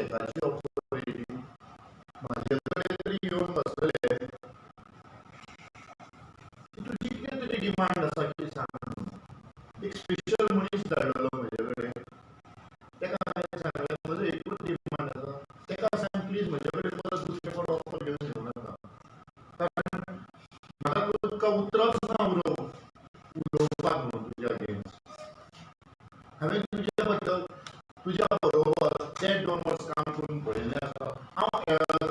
चॅकाची ऑफर येयली. म्हाजे कडेन तरी येवन बसलेले की तुजी कितें तरी डिमांड आसा की सांग. एक स्पेशल मनीस धाडलेलो म्हजे कडेन, तेका हांवें सांगलें म्हजो एकूच डिमांड आसा, तेका सांग प्लीज म्हजे कडेन परत दुसरे फावट ऑफर घेवन येवं नाका, कारण म्हाका तुका उतरांच ना उलोवपाक म्हणून तुज्या अगेन्स्ट. हांवें तुज्या बद्दल तुज्या बरोबर ते 2 वर्स काम करून पळयल्लें आसा. हांव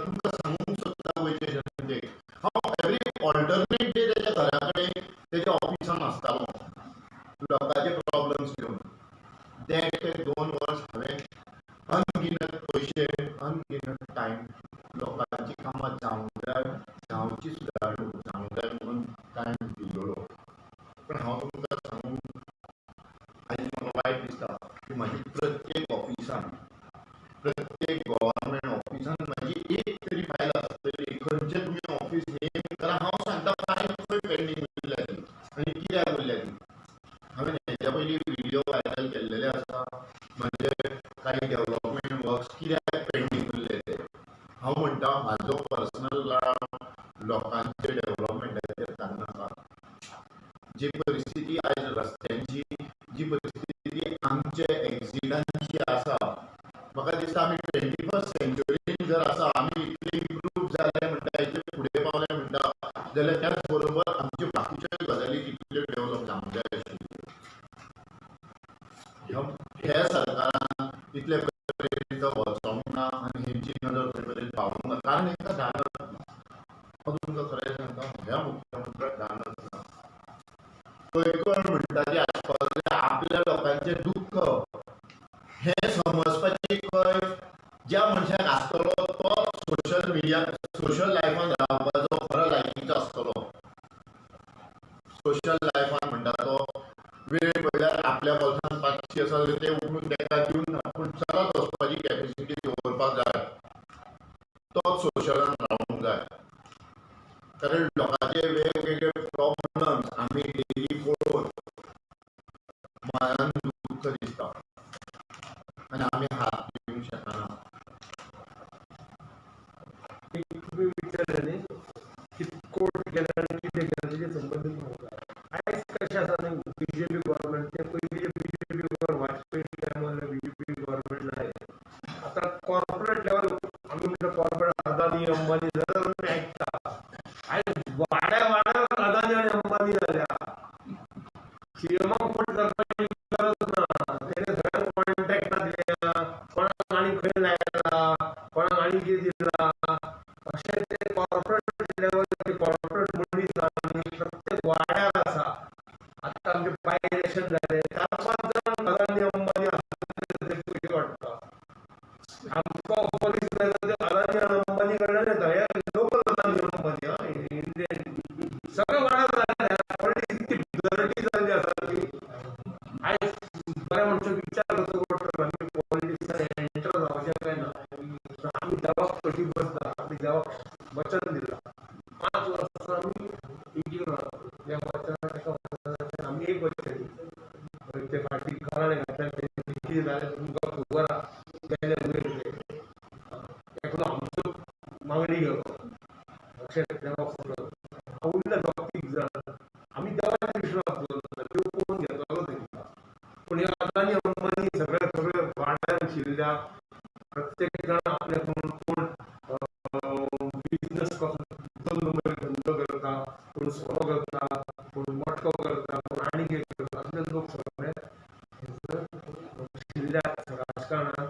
तुमकां सांगूंक सोदता गोंयचे जनतेक, हांव एवरी ऑल्टरनेट डे तेच्या घरा कडेन तेच्या ऑफिसान आसतालो लोकांचे प्रॉब्लम्स घेवन. ते 2 वर्स हांवें अनगिनत पयशे, अनगिनत टायम लोकांची कामां जावंक जाय, जावची सुदारणूक जावंक जाय म्हणून टायम दिल्लो. पण हांव तुमकां सांगूंक आयज म्हाका वायट दिसता की म्हाजी प्रत्येक ऑफिसान, प्रत्येक गव्हर्मेंट ऑफिसान म्हाजी एक तरी फायल आसतली. खंयचें तुमी ऑफिस नेम करा, हांव सांगता फायल खंय पेंडींग उरल्या ती आनी कित्याक उरल्या ती. हांवें हेज्या पयलीं व्हिडियो व्हायरल केल्लेले आसा, म्हणजे कांय डेव्हलपमेंट वर्क्स कित्याक पेंडींग उरले ते. हांव म्हणटा म्हाजो पर्सनल लोकांचे डेव्हलपमेंटाचेर काडनाका. जी परिस्थिती आयज रस्त्यांची, जी परिस्थिती आमचे एक्सिडंटची आसा, म्हाका दिसता आमी 21st सेंच्युरीन जर आसा, आमी इतले इम्प्रूव जाले म्हणटा, इतले फुडें पावले म्हणटा, जाल्यार त्याच बरोबर आमच्यो बाकीच्यो गजाली तितल्यो डेव्हलप जावंक जाय आशिल्ल्यो. ह्या सरकारान इतले पर्यंत वचोंक ना आनी हेंची नदर थंय मेरेन पावूंक ना, कारण हेंकां दानत ना. हांव तुमकां खरें सांगता, ह्या मुख्यमंत्र्याक दानत ना. कळकळ म्हणटा ती आसपाक जाय, आपल्या लोकांचें दुख्ख हें समजपाची कळ ज्या मनशाक आसतलो तो सोशल मिडिया, सोशल लायफान रावपाचो खरो लायकीचो आसतलो. सोशल लायफान म्हणटा तो वेळ पडल्यार आपल्या बोल्सान 500 आसा जाल्यार ते उखलून ताका दिवन आपूण चलत वचपाची कॅपेसिटी दवरपाक जाय, तोच सोशलान रावूंक जाय. कारण लोकांचे वेगवेगळे प्रॉब्लम्स आमी डेली पळोवन मनान दुख्ख दिसता आनी आमी हात दिवंक शकना. तुमी विचारलें न्ही की कोर्ट गेल्या आनी कितें केलें तेजे संबंदीत म्हाका आयज कशें आसा न्ही, बीजेपी गव्हर्मेंट ते पयलीं बीजेपी गव्हर्मेंट वाजपेयी टायमार बीजेपी गव्हर्मेंट आयलें. आतां कॉर्पोरेट लेवल आमी म्हणटा कॉर्पोरेट अदानी अंबानी जाल्यार आमी आयकता. आयज वाड्या वाड्यार अदानी आनी अंबानी जाल्या. सीएमाक फोन करपाची गरज ना, तेणे सगळ्यांक कॉन्ट्रॅक्टां दिल्या, कोणाक आनी खंय लायला, कोणाक आनी कितें दिला, अशें ते कॉर्पोरेट लेवल कॉर्पोरेट मनीस आनी प्रत्येक वाड्यार आसा. आतां आमचे बाय इलेक्शन जालें, 4-5 जाण अदानी अंबानी आसले ते पयशे वाडटा. आमकां पोलीस मेळटा ते अदानी अंबानी कडल्यान येता. हे लोकल अदानी अंबानी आं, इंडियन सगळे वाड्यार जाले. पॉलिटिक्स इतकी डर्टी जाल्ली आसा की आयज बऱ्या मनशाक विचार करचो पडटलो आमी पॉलिटिक्सान एंटर जावचें काय ना. आमी देवाक कशी बसता, आमी देवाक वचन दिलां, 5 वर्सां आमी इंजिनियर त्या वचनाक एका वचनाचेर आमी एक वचन दिलें. ते फाटीं घराणें घातलें, कितें जालें तुमकां खबर आसा, गेले वयर ते एकलो आमचो मागणी गेलो अशें देवाक फुडो उरले दोग तीग जाण. आमी देवाचेर विश्वास दवरला, देव पळोवन घेतलो तांकां. पूण हे अदानी अंबानी सगळे सगळे वाड्यार शिरल्या, प्रत्येक जाण आपले कोण कोण बिजनस कसो 2 नंबर धंदो करता, कोण सोरो करता, कोण मटको करता, कोण आनी कितें करता, असले लोक सगळे शिरल्या राजकारणान.